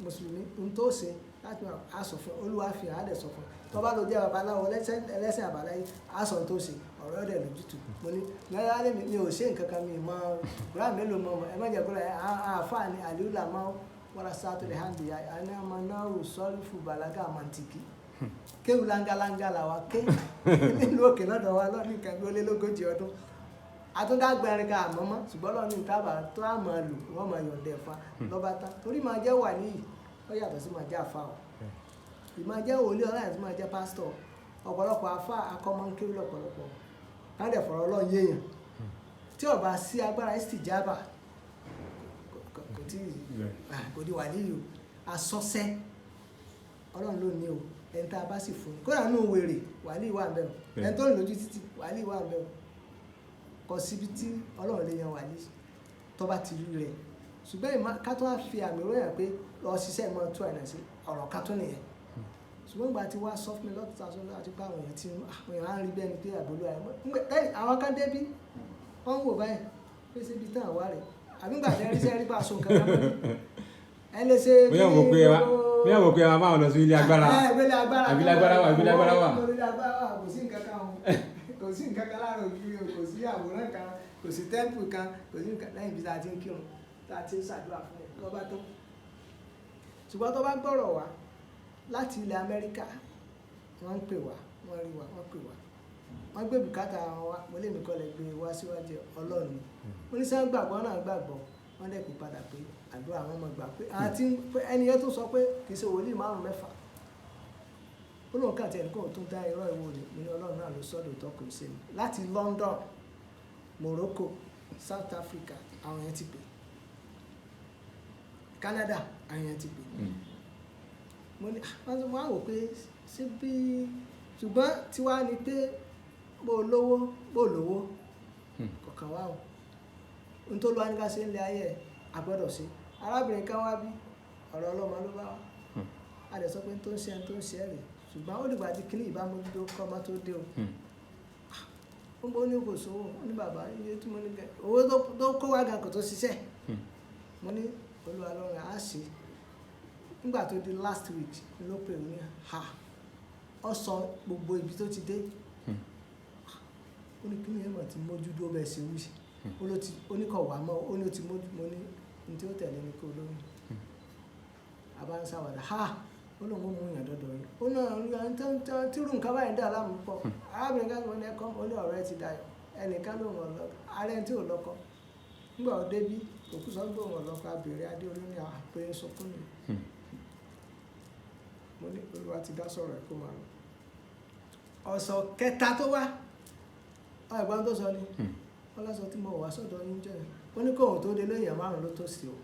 mùsùlùmí ohun tó ṣe láti máa sọ fún Olúwa fi hàn á dẹ̀ sọ fún ẹ. Tó bá lọ jẹ́ babaláwo ẹlẹ́sìn àbáláyé á sọ ohun tó ṣe ọ̀rọ̀ rẹ̀ lójútùú. Mo ní náírà lèmi mi ò ṣe nǹkan kan mi mọ kúrò mélòó mọ ẹ má jẹ́ kúrò àáfàá ni àlùlà máa wàrà sátò lè hàn bìyà àní ọmọ náà ò sọ́rí fún bàlágà mọ̀ntìkì kéwù langalanga làwa ké nílùú òkè lọ́dọ̀ wa lọ́ní nǹkan bí ó lé lógójì ọdún àtúndágbẹ̀rin ká àmọ́ mọ́ ṣùgbọ́n lọ́ní tábà tó àmọ́ lù wọ́n máa yọ̀ǹda ẹ̀fà lọ́ba tán torí máa jẹ́ wàlíì ó yàtọ̀ sí máa jẹ́ àfa o ìmáa jẹ́ wòlíì ọ̀rọ̀ àti máa jẹ́ pásítọ̀ ọ̀pọ̀lọpọ̀ àfa akọ́mọ́nkéwù lọ́pọ̀lọpọ̀ káńdẹ̀ fọ̀rọ̀ Ọlọ́run yéèyàn tí ó bá sí agbára ìsìtìjábà kò tí kò di wàlíì o asọ́sẹ́ Ọlọ́run ló ní o ẹni tá a bá sì fún un kódà nù wèrè wàlíì wà ń bẹ̀ o ẹni tó ń lójú títì wàlíì wà ń bẹ̀ o kò síbi tí Ọlọ́run lè yan wàlíì tó bá ti rí rẹ̀ ṣùgbọ́n ká tó wá fi àmì ròyìn pé lọ ṣiṣẹ́ mọ́ tó àìnà sí ọ̀rọ̀ ká tó nìyẹn ṣùgbọ́n ìgbà tí wàá sọ fún mi lọ́tún àti àti pé àwọn èèyàn ti àwọn èèyàn á ń rí bẹ́ẹ̀ ni pé àbólú àyè lẹ́yìn àwọn kan débí wọ́n ń wò báyìí pé síbi tán àwa rẹ̀ àbí ńgbà tẹ́ rí sẹ́ rí bá aṣọ nǹkan kan mọ́ ẹ lè ṣe. Bóyá mo pé wa bóyá mo pé wa máa lọ sí ilé agbára àbí ilé agbára wà àbí ilé agbára wà. Ilé agbára wà kò sí nǹkan kan o kò sí nǹkan kan láàárọ̀ ògiri o kò sí àwòrán kan kò sí tẹ́ǹpù kan kò sí nǹkan lẹ́yìn ibi tá a ti ń kírun tá a ti ń ṣàdúrà fún ẹ lọ́ba tó. Ṣùgbọ́n tó bá gbọ́rọ̀ wá láti ilẹ̀ Amẹ́ríkà wọ́n ń pè wá wọ́n rí wá wọ́n pè wá wọ́n gbé bùkátà wọn wá mo lè mí kọ́ lẹ gbé wá síwájú Ọlọ́run mo ní sẹ́wọ́n gbàgbọ́ náà gbàgbọ́ wọ́n dẹ̀ pè padà pé àdúrà wọn mọ̀ gbà pé àti ẹni yẹn tó sọ pé kì í ṣe wòlíì 5 mẹ́fà ó lóun kàn tí ẹnì kóun tó dá irọ́ ìwò rẹ̀ mo ní Ọlọ́run náà ló sọ́dọ̀ tó kò ṣe mi láti London, Morocco, South Africa àwọn yẹn ti pè Canada àwọn yẹn ti pè mo ní wọ́n á wò pé ṣé bí ṣùgbọ́n tiwa ni pé bó lówó bó lówó kọ̀ọ̀kan wá o ohun tó lọ́wọ́ ní ká ṣe ń lé ayé ẹ̀ a gbọ́dọ̀ ṣe. Arábìnrin kan wá bí ọ̀rọ̀ ọlọ́mọ ló bá wá a lè sọ pé tó ń ṣe tó ń ṣe rè ṣùgbọ́n ó dìgbà tí kíní ìbámojútó kọ́ ọmọ tó dé o ó ń bọ́ ní kò sówó ó ní bàbá iye tí mo ní kẹ owó tó kó wá gan kò tó ṣiṣẹ́ mo ní Olúwa lọ́rùn á ṣe. Nígbà tó di last week ló pè mí ha ọ sọ gbogbo ibi tó ti dé ó ní kíní yẹn mọ̀ tí mójú dúró bẹ́ẹ̀ ṣe wí ó ní kọ̀ wá mọ́ ó ní ó ti mójú mo ní ní tí ó tẹ̀lé ní kó lóyún àbá ń ṣàwàdà ha ó lóun ó mú ìyàn dọ́dọ̀ yìí ó náà tí irú nǹkan báyìí dà láàmú pọ̀ arábìnrin kan ní ẹ̀kọ́ ó ní ọ̀rẹ́ ti dayọ̀ ẹnìkan lóun ọ̀lọ́kọ ààrẹ tí ò lọ́kọ nígbà ó débí òkú sọ pé òun ọ̀lọ́kọ abèrè adé orí ní àpè ń sunkún ni mo ní Olúwa ti dá sọ̀rọ̀ ẹ̀ kó máa lọ ọ̀sọ̀ kẹta tó wá ẹ̀gbọ́n tó sọ ni wọ́n lọ́sọ tí mo wà sọ́dọ̀ yín jẹ́ ó ní kóhun tó dé lóyìn 5 ló tó sí o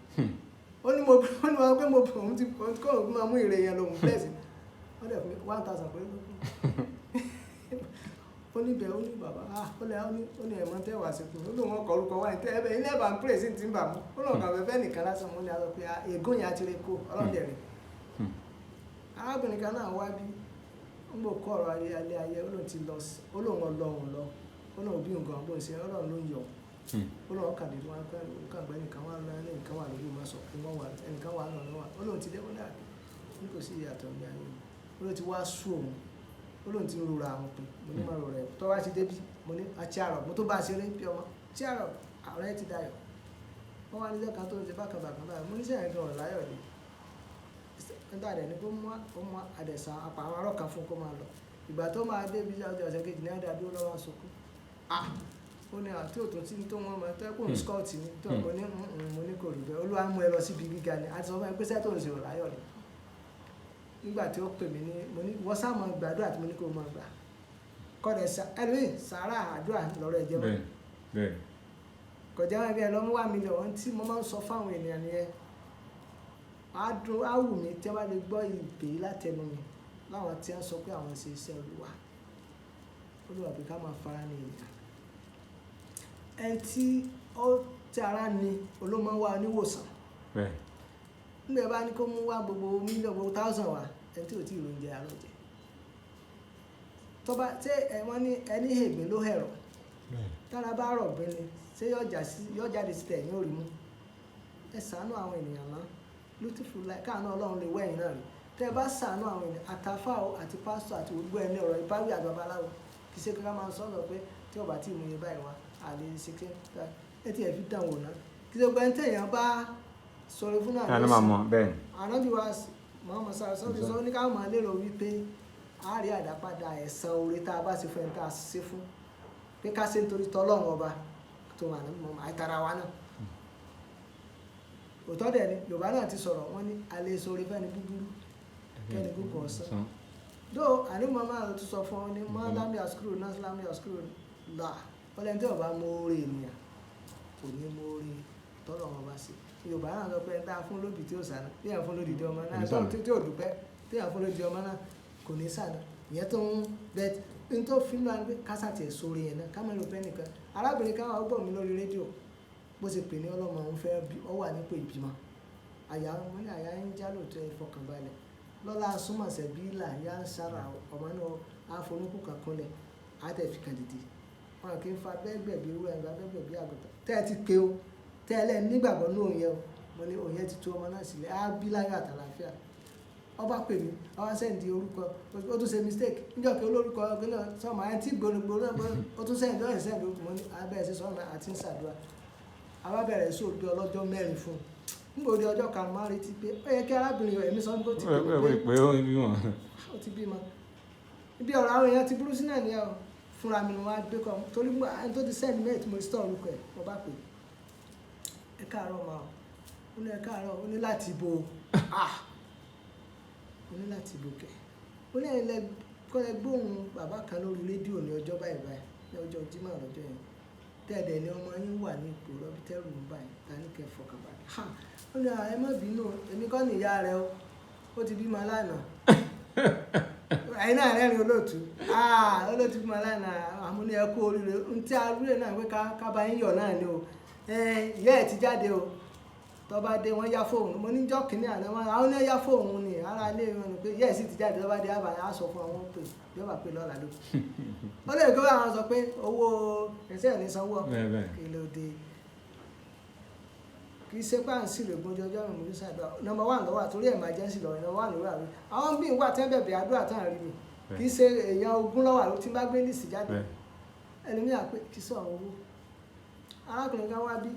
ó ní mo ó ní mo pé mo òun ti kóhun máa mú ìrè yẹn lòun bless wọ́n dẹ̀ fún mi 1,000 pé ló kù ó ní bẹ́ẹ̀ ó ní bàbá ó lẹ́ ó ní ẹ̀mọ́ tẹ́ wà sí fún mi ó lóun ọkọ̀ orúkọ wáyé tẹ́ ẹbẹ̀ ilé ẹ̀bà ń pè sí ti ń bà mú ó lóun kàn fẹ́ nìkan lásán mo ní a sọ pé ègún yẹn á ti lè kó ọlọ́dẹ̀ rẹ̀ arábìnrin kan náà wá bí ń bò kó ọ̀rọ̀ ayé alẹ́ ayé ó lóun ti lọ ó lóun ọlọ́run lọ ó lóun bí nǹkan bó ń ṣe ọlọ́run ló ń yọ ó lóun kàdé wọn kàn gbẹ nìkan wà lọ ẹnìkan wà lórí ma sọ pé wọn wà ẹnìkan wà lọ wà ó lóun ti dé ó ní àgbẹ ní kò sí ìyàtọ̀ ní ayé mi ó lóun ti wá sú òun ó lóun ti ń rora àwọn pin mo ní má rora ẹ tó bá ti débi mo ní àti àrọ̀ mo tó bá a ṣeré bí ọmọ tí àrọ̀ àrọ̀ ẹ ti dayọ̀ wọ́n wá níjọ́ kan tó ń ṣe bákan bákan báyìí mo ní sẹ́yìn gan ọ̀láyọ̀ ni nígbà dẹ̀ ni kó mú àdẹ̀sà apá àwọn arọ́ kan fún kó máa lọ ìgbà tó máa débi ọjọ́ ọ̀sẹ̀ kejì ní àdá dúró lọ́wọ́ sunkún ah ó ní àti òtún tí tó wọ́n mọ tẹ́kùn scott ní tó ọkọ ní mo ní kò rí bẹ́ẹ̀ Olúwa mú ẹ lọ síbi gíga ni àti sọ fún ẹ pé sẹ́tò ń ṣe ọ̀láyọ̀ ni nígbà tí ó pè mí ní mo ní wọ́n sá máa gbàdúrà tí mo ní kó máa gbà kọ́dẹ̀ ẹlòmíì sàárà àdúrà lọ́rọ̀ ẹ̀jẹ̀ mọ́ kọjá wọn bí ẹ lọ mú 1 million tí mo máa ń sọ fáwọn ènìyàn nìyẹn adùn áwù mi tí wọ́n bá lè gbọ́ ìpè látẹnu mi láwọn tí wọ́n sọ pé àwọn ṣe iṣẹ́ Olúwa Olúwa bí ká máa fara ní ènìyàn ẹni tí ó ti ara ni olómọ wá oníwòsàn Nígbà bá ní kó mú wá gbogbo mílíọ̀nù gbogbo thousand wá, ẹni tí ò tí ì róúnjẹ àárọ̀ jẹ. Tó bá ṣé ẹ wọ́n ní ẹni ègbín ló hẹ̀rọ̀. Tára bá rọ̀ gbin ni ṣé yóò jáde sí tẹ̀ yóò rí mú. Ẹ ṣàánú àwọn ènìyàn náà. Lútìfù láì káàánú Ọlọ́run lè wẹ̀yìn náà rí. Tẹ́ ẹ bá ṣàánú àwọn ènìyàn, àtàfà o àti pásítọ̀ àti gbogbo ẹni ọ̀rọ̀ ìbáwí àti babaláwo. Kì í ṣe kí ká máa sọ̀rọ̀ pé tí ọba tí ìmúye báyìí wá, àlè ṣe kí ẹ tí ẹ fi dàn wò ná. Kì í ṣe pé ẹni tí èèyàn bá sọ̀rọ̀ fún náà Ká ló máa mọ̀ bẹ́ẹ̀ ni. Ànábì wa Muhammad sallallahu alaihi wasallam ní ká máa lérò wípé a rí àdápadà ẹ̀san oore tá a bá ṣe fún ẹni tá a ṣe fún. Pé ká ṣe nítorí tọ́lọ́run ọba tó wà ní mọ̀ àìtara wa náà. Òótọ́ dẹ̀ ni Yorùbá náà ti sọ̀rọ̀, wọ́n ní a lè sọ oore fẹ́ni búburú kẹ́ni gúngàn ọ̀sán. Dó àní màmá rẹ̀ tún sọ fún ọ ní mọ́ lámì àsukúrò náà lámì àsukúrò là. Ó lẹ́ni tí ò bá mọ oore ènìyàn kò ní mọ oore tọ́lọ́run ọba ṣe. Yorùbá náà sọ pé ẹni tá a fún lóbì tí ò sànà, tí à ń fún lódìdí ọmọ náà, tí ò dúpẹ́, tí à ń fún lódìdí ọmọ náà kò ní sànà. Ìyẹn tó ń bẹ ní tó fi ń lọ pé kásá tiẹ̀ sóore yẹn náà, ká má lọ bẹ́ nìkan. Arábìnrin kan wà ó gbọ́ mi lórí rédíò bó ṣe pè ní ọlọ́mọ òun fẹ́ bí ọ wà nípò ìbímọ. Àyà mo ní àyà ń já lóòótọ́ ẹ fọkànbalẹ̀. Lọ́la súnmọ̀sẹ̀ bí là yá ń sára ọmọ náà á forúkú kan kúnlẹ̀, á tẹ̀ fi kan dìde. Wọn kì í fa bẹ́gbẹ̀ bí ewúrẹ́, gba bẹ́gbẹ̀ bí àgùntàn. Tẹ́ ẹ ti pe o, tẹ́ ẹ lẹ́nu nígbàgbọ́ ní òun yẹn o. Mo ní òun yẹn ti tú ọmọ náà sílẹ̀, á bí láyọ̀ àtàlàáfíà. Ó bá pè mí, ó wá sẹ́ndì orúkọ, ó tún ṣe mistake. Níjọ́ kí olórúkọ ọ̀gbìn náà sọ̀mọ́ ẹ tí gbòòrò náà, ó tún sẹ́ndì, ó sẹ́ndì orúkọ. Mo ní abẹ́ ẹ ṣe sọ́nà àti ń ṣàdúrà. A bá bẹ̀rẹ̀ sí òdo ọlọ́jọ́ mẹ́rin fún un. Nígbà òde ọjọ́ kan máa ń retí pé ó yẹ kí arábìnrin rẹ̀ mi sọ pé ó ti pè pé ó bímọ. Ó ti bímọ. Ibi ọ̀rọ̀ àwọn èèyàn ti burú sí náà nìyẹn o. Fúnra mi ni wọ́n á gbé kọ́. Torí ẹni tó ti send mail tí mo store orúkọ ẹ̀, mo bá pè é. Ẹ káàárọ̀ ma o. Ó ní ẹ káàárọ̀, ó ní láti bo. Ah! Ó ní láti bo kẹ̀. Ó ní ẹ̀yin lẹ kọ́ ẹ gbóhùn bàbá kan lórí rédíò ní ọjọ́ báyìí báyìí, ní ọjọ́ Jímọ̀ lọ́jọ́ yẹn. Tẹ́ẹ̀dẹ̀ ni ọmọ yín wà ní ipò rọ́bí tẹ́rù ń bá yín, ta ní kẹ́ fọkànbalẹ̀. Ha! Ó ní ẹ má bínú, èmi kọ́ ni ìyá rẹ o. Ó ti bímọ lánàá. Ẹ̀yin náà rẹ́rìn olóòtú. Ah! Olóòtú bímọ lánàá. Àmú ní ẹ kú oríire. Ohun tí a rí náà pé ká bá yín yọ̀ náà ni o. Ẹ ìyá ẹ̀ ti jáde o. Tó bá dé wọ́n yá fóònù. Mo ní jọ́ kìíní àná wọn, àwọn ní yá fóònù ni. Ará ilé wọn ni pé ìyá ẹ̀ sì ti jáde. Tó bá dé, á sọ fún àwọn pé yóò bá pè lọ́la ló. Ó lè kó àwọn sọ pé owó ẹsẹ̀ ẹ̀ ní sanwó. Kí ló dé? Kì í ṣe pé à ń sìrè gbọ́njọ ọjọ́ mi mo fi ṣàdúrà. Nọ́mbà one lọ́wọ́ àtúrí emergency lọ́wọ́, nọ́mbà one lọ́wọ́ àrí. Àwọn bí ń wà tẹ́ bẹ̀bẹ̀ àdúrà tán rí mi. Kì í ṣe èèyàn ogún lọ́wọ́ àrò tí ń bá gbé lísì jáde. Ẹlòmíràn pé kì í sọ̀rọ̀ owó. Arákùnrin kan wá bí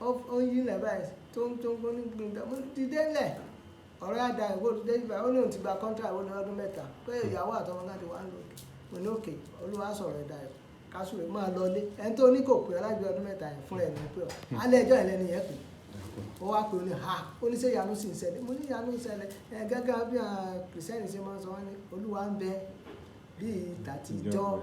ó ń yí ilẹ̀ báyìí tó ń gbóní gbìngàn. Mo ní dìde ńlẹ̀. Ọ̀rẹ́ àdá ìwé òdìdé ibà ó ní òun ti gba contract ó ní ọdún mẹ́ta. Pé ìyàwó àtọmọ náà ti wá ń lò òkè. Mo ní òkè Olúwa sọ̀rọ̀ ẹ̀dá ẹ̀. Kásùrè máa lọ ilé. Ẹni tó ní kò pé alágbé ọdún mẹ́ta yẹn fúnra ẹ̀ ní pé ọ̀. Alẹ́ ẹjọ́ ìlẹ́ni yẹn pè. Ó wá pé ó ní ha! Ó ní ṣé ìyanu sì ń ṣẹlẹ̀. Mo ní ìyanu ń ṣẹlẹ̀. Ẹ gẹ́gẹ́ bí àwọn Kìrìsìtẹ́nì ṣe máa ń sọ wọ́n ní Olúwa ń bẹ bí tàtijọ́.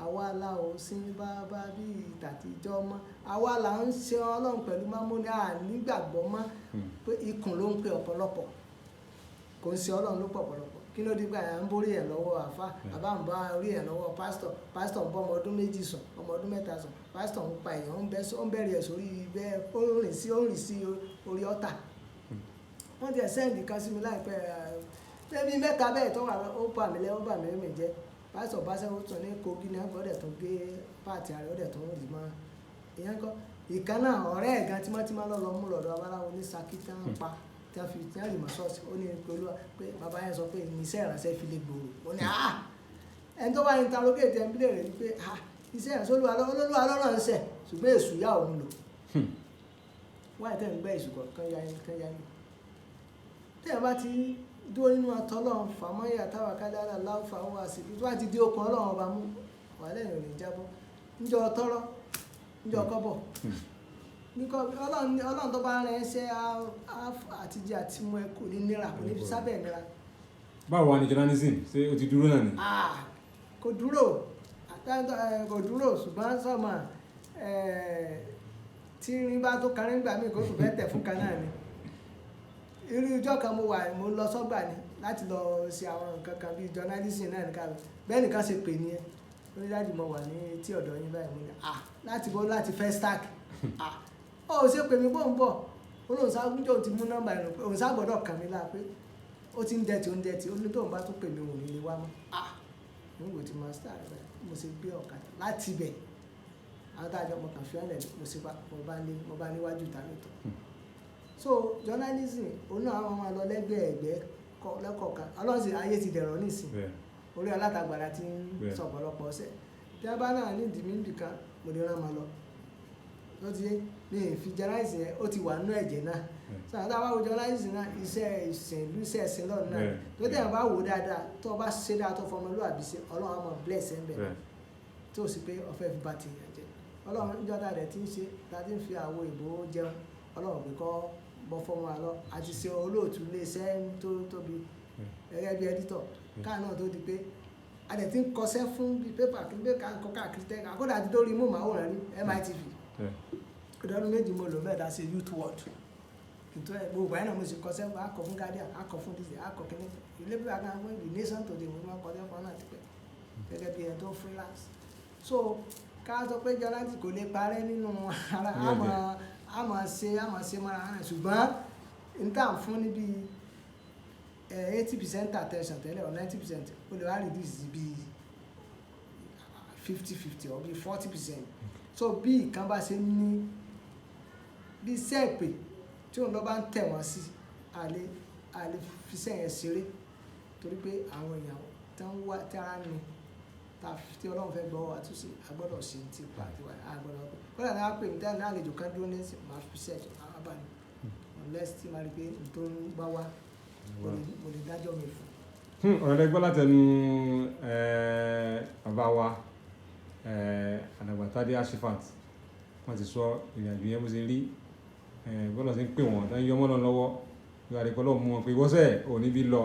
Àwa la ò sin bàbá bí tàtijọ́ mọ́. Àwa là ń ṣe Ọlọ́run pẹ̀lú mámúni, a nígbàgbọ́ mọ́ pé ikùn ló ń pe ọ̀pọ̀lọpọ̀. Kò ń ṣe Ọlọ́run ló pọ̀ ọ̀pọ̀lọpọ̀. Kí ló dé pé à ń borí ẹ̀ lọ́wọ́ àfá, àbá ń bá orí ẹ̀ lọ́wọ́ pásítọ̀. Pásítọ̀ ń bọ́ ọmọ ọdún méjì sùn, ọmọ ọdún mẹ́ta sùn. Pásítọ̀ ń pa èèyàn, ó ń bẹ̀rẹ̀ ẹ̀ sórí bẹ́ẹ̀, ó ń rìn sí, ó ń rìn sí orí ọ́tà. Wọ́n ti ẹ̀ sẹ́ǹdì kan sí mi láìpẹ́, ẹbí mẹ́ta bẹ́ẹ̀ tó wà lọ, ó bà mí lẹ́, ó bà mí lẹ́mìí jẹ́. Pásítọ̀ bá sẹ́wọ́n tún ní Kogi ní àgbọ̀, ó dẹ̀ tún gé páàtì ààrẹ, ó dẹ̀ tún rì mọ́. Ìyẹn kọ́, ìkan náà ọ̀rẹ́ ẹ̀ gan tímọ́tímọ́ lọ lọ mú lọ́dọ̀ babaláwo ní Ṣakí tí wọ́n pa, tí wọ́n fi, tí wọ́n rì mọ́ ṣọ́ọ̀ṣì. Ó ní pé Olúwa, pé bàbá yẹn sọ pé iṣẹ́ ìránṣẹ́ fi lè gbòòrò. Ó ní, ah! Ẹni tó bá interrogate ẹ̀ ń bí léèrè wípé, ah! Iṣẹ́ ìránṣẹ́ Olúwa lọ́, Olúwa lọ́rọ̀ ń ṣẹ̀, ṣùgbọ́n èṣù yá òun lò. Wáyé tẹ́ ń gbẹ́ èṣù kọ̀ọ̀kan ya yín, kan ya yín. Tí ẹ bá ti dúró nínú atọ́ Ọlọ́run, fàmọ́yà táwa ká dára láwùfà ó wá sí. Tó bá ti di okùn Ọlọ́run ọba mú, wà lẹ́yìn ò ní jábọ́. Níjọ́ tọ́rọ́, níjọ́ kọ́bọ̀. Níkọ́ Ọlọ́run tó bá rán ẹ ṣe àtijọ́ àti mú ẹ kò ní nira, kò ní fi sábẹ́ nira. Báwo wà ní journalism? Ṣé o ti dúró náà ni? Ah! Kò dúró. Kò dúró, ṣùgbọ́n sọ́mọ, tí irin bá tó karí ńgbà mí kó tún fẹ́ tẹ̀ fún kan náà ni. Irú ọjọ́ kan mo wà, mo lọ sọ́gbà ni láti lọ ṣe àwọn nǹkan kan bí journalism náà ní ká lọ. Bẹ́ẹ̀ nìkan ṣe pè ní ẹ. Ó ní dájú mo wà ní etí ọ̀dọ̀ yín báyìí. Mo ní, ah! Láti bọ́ láti Festac. Ah! Ó ṣe pè mí bó ń bọ̀. Ó lóun sá níjọ́ ti mú nọ́mbà ẹ̀rọ pé òun sá gbọ́dọ̀ kàn mí láà pé ó ti ń dẹ̀tì, ó ń dẹ̀tì. Ó ní tóun bá tún pè mí, òun ní lè wá mọ́. Ah, mo wò ti máa star rẹ̀. Mo sì gbé ọ̀kadà láti ibẹ̀. Àwọn tá a jọ mọ̀ kàn fi ọ́nà, mo sì pa, mo bá ní, mo bá níwájú ìta lóòótọ́. So journalism, òun náà àwọn máa lọ lẹ́gbẹ̀ẹ́ ẹ̀gbẹ́ lẹ́kọ̀ọ̀kan. Ọlọ́run sì, ayé ti dẹ̀rọ̀ nísìn. Orí alátagbàrá ti ń sọ ọ̀pọ̀lọpọ̀ ọ̀sẹ̀. Tí a bá náà ní ìdí mi nìkan, mo lè rán ma lọ. Ó ti yé mi, ì fi journalism yẹn, ó ti wà nínú ẹ̀jẹ̀ náà. So àwọn tá a bá wo journalism náà, iṣẹ́ ìsìn ìlú, iṣẹ́ ìsìn lọ́nà náà. Tó tẹ̀ wọ́n bá wò dáadáa, tó o bá ṣe dáadáa, tó fọmọlúwàbí ṣe, Ọlọ́run á máa bless ẹ̀ ń bẹ̀. Tó o sì pé o fẹ́ fi ba tèèyàn jẹ́. Ọlọ́run níjọ́ tá a dẹ̀ ti ń ṣe, tá a ti ń fi àwo ìbò jẹun, Ọlọ́run pé kọ́ bọ́ fọ́mọ wa lọ. A ti ṣe olóòtú ilé iṣẹ́ tó tóbi gẹ́gẹ́ bí editor. Káà náà tó di pé a dẹ̀ ti ń kọsẹ́ fún bí pépà kí n pé ká ń kọ káàkiri tẹ́ àkódà àti tó rí mú màwòrán rí MITV. Ọdún 2 mo lò mẹ́ta ṣe Youth World. Nítorí ẹ̀ gbogbo ẹ̀ náà mo sì kọsẹ́, a kọ fún Guardian, a kọ fún Disney, a kọ kíní. Ilé pépà kan fún The Nation Today, mo máa ń kọsẹ́ fún náà tipẹ́ gẹ́gẹ́ bí ẹni tó freelance. So ká sọ pé journalism kò lè parẹ́ nínú ara, Ní a ẹ̀jẹ̀. máa, a máa ṣe, a máa ṣe mọ́ra rẹ̀, ṣùgbọ́n n tá à ń fún níbi 80% attention tẹ́lẹ̀ or 90%, ó lè wá reduce sí bí 50-50 or bí 40%. So bí ìkan bá ṣe ní bí iṣẹ́ ìpè tí òun lọ bá ń tẹ̀ wọ́n sí, a lè fi iṣẹ́ yẹn ṣeré, torí pé àwọn èèyàn tí wọ́n wá tí ara ní tí Ọlọ́run fẹ́ gbọ́ àtúnṣe, a gbọ́dọ̀ ṣe ti pa àti wá, a gbọ́dọ̀ pé kódà ní wọ́n pè mí tẹ́lẹ̀ ní àlejò kan dúró ní ẹ̀sìn, máa fi iṣẹ́ ìjọba wá bá mi, unless tí màá rí pé n tó ń bá wá, mo lè dájọ́ mi fún. Ọ̀rọ̀ lẹ gbọ́ látẹnu bàbá wa, Alàgbà Tádé Ashifat. Wọ́n ti sọ ìrìn àjò yẹn bó ṣe rí, bọ́lá ṣe ń pè wọ́n, tán yọ mọ́ lọ́n lọ́wọ́ ìwà àdìpọ̀ lọ́wọ́ mú wọn pé ìwọ́sẹ̀ ò ní bí lọ.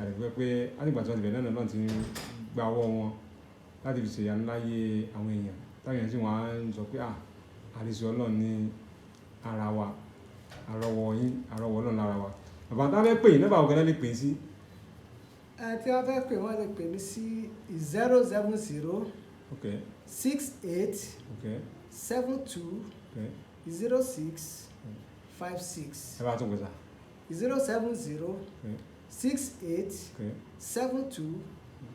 Àdìpọ̀ pé látìgbà tí wọ́n ti bẹ̀rẹ̀ náà náà ti ń gba ọwọ́ wọn láti fi ṣèyanu láyé àwọn èèyàn, táwọn èèyàn sì wọ́n á ń sọ pé àrísí Ọlọ́run ní ara wa, àrọwọ́ yín, àrọwọ́ Ọlọ́run lára wa. Bàbá tá a fẹ́ pè yín, nọ́mbà òkè náà lè pè é sí? Ẹ tí wọ́n fẹ́ pè, wọ́n lè pè mí sí 070 68 72 06 56. Ẹ bá tún pè sá. 070 68 72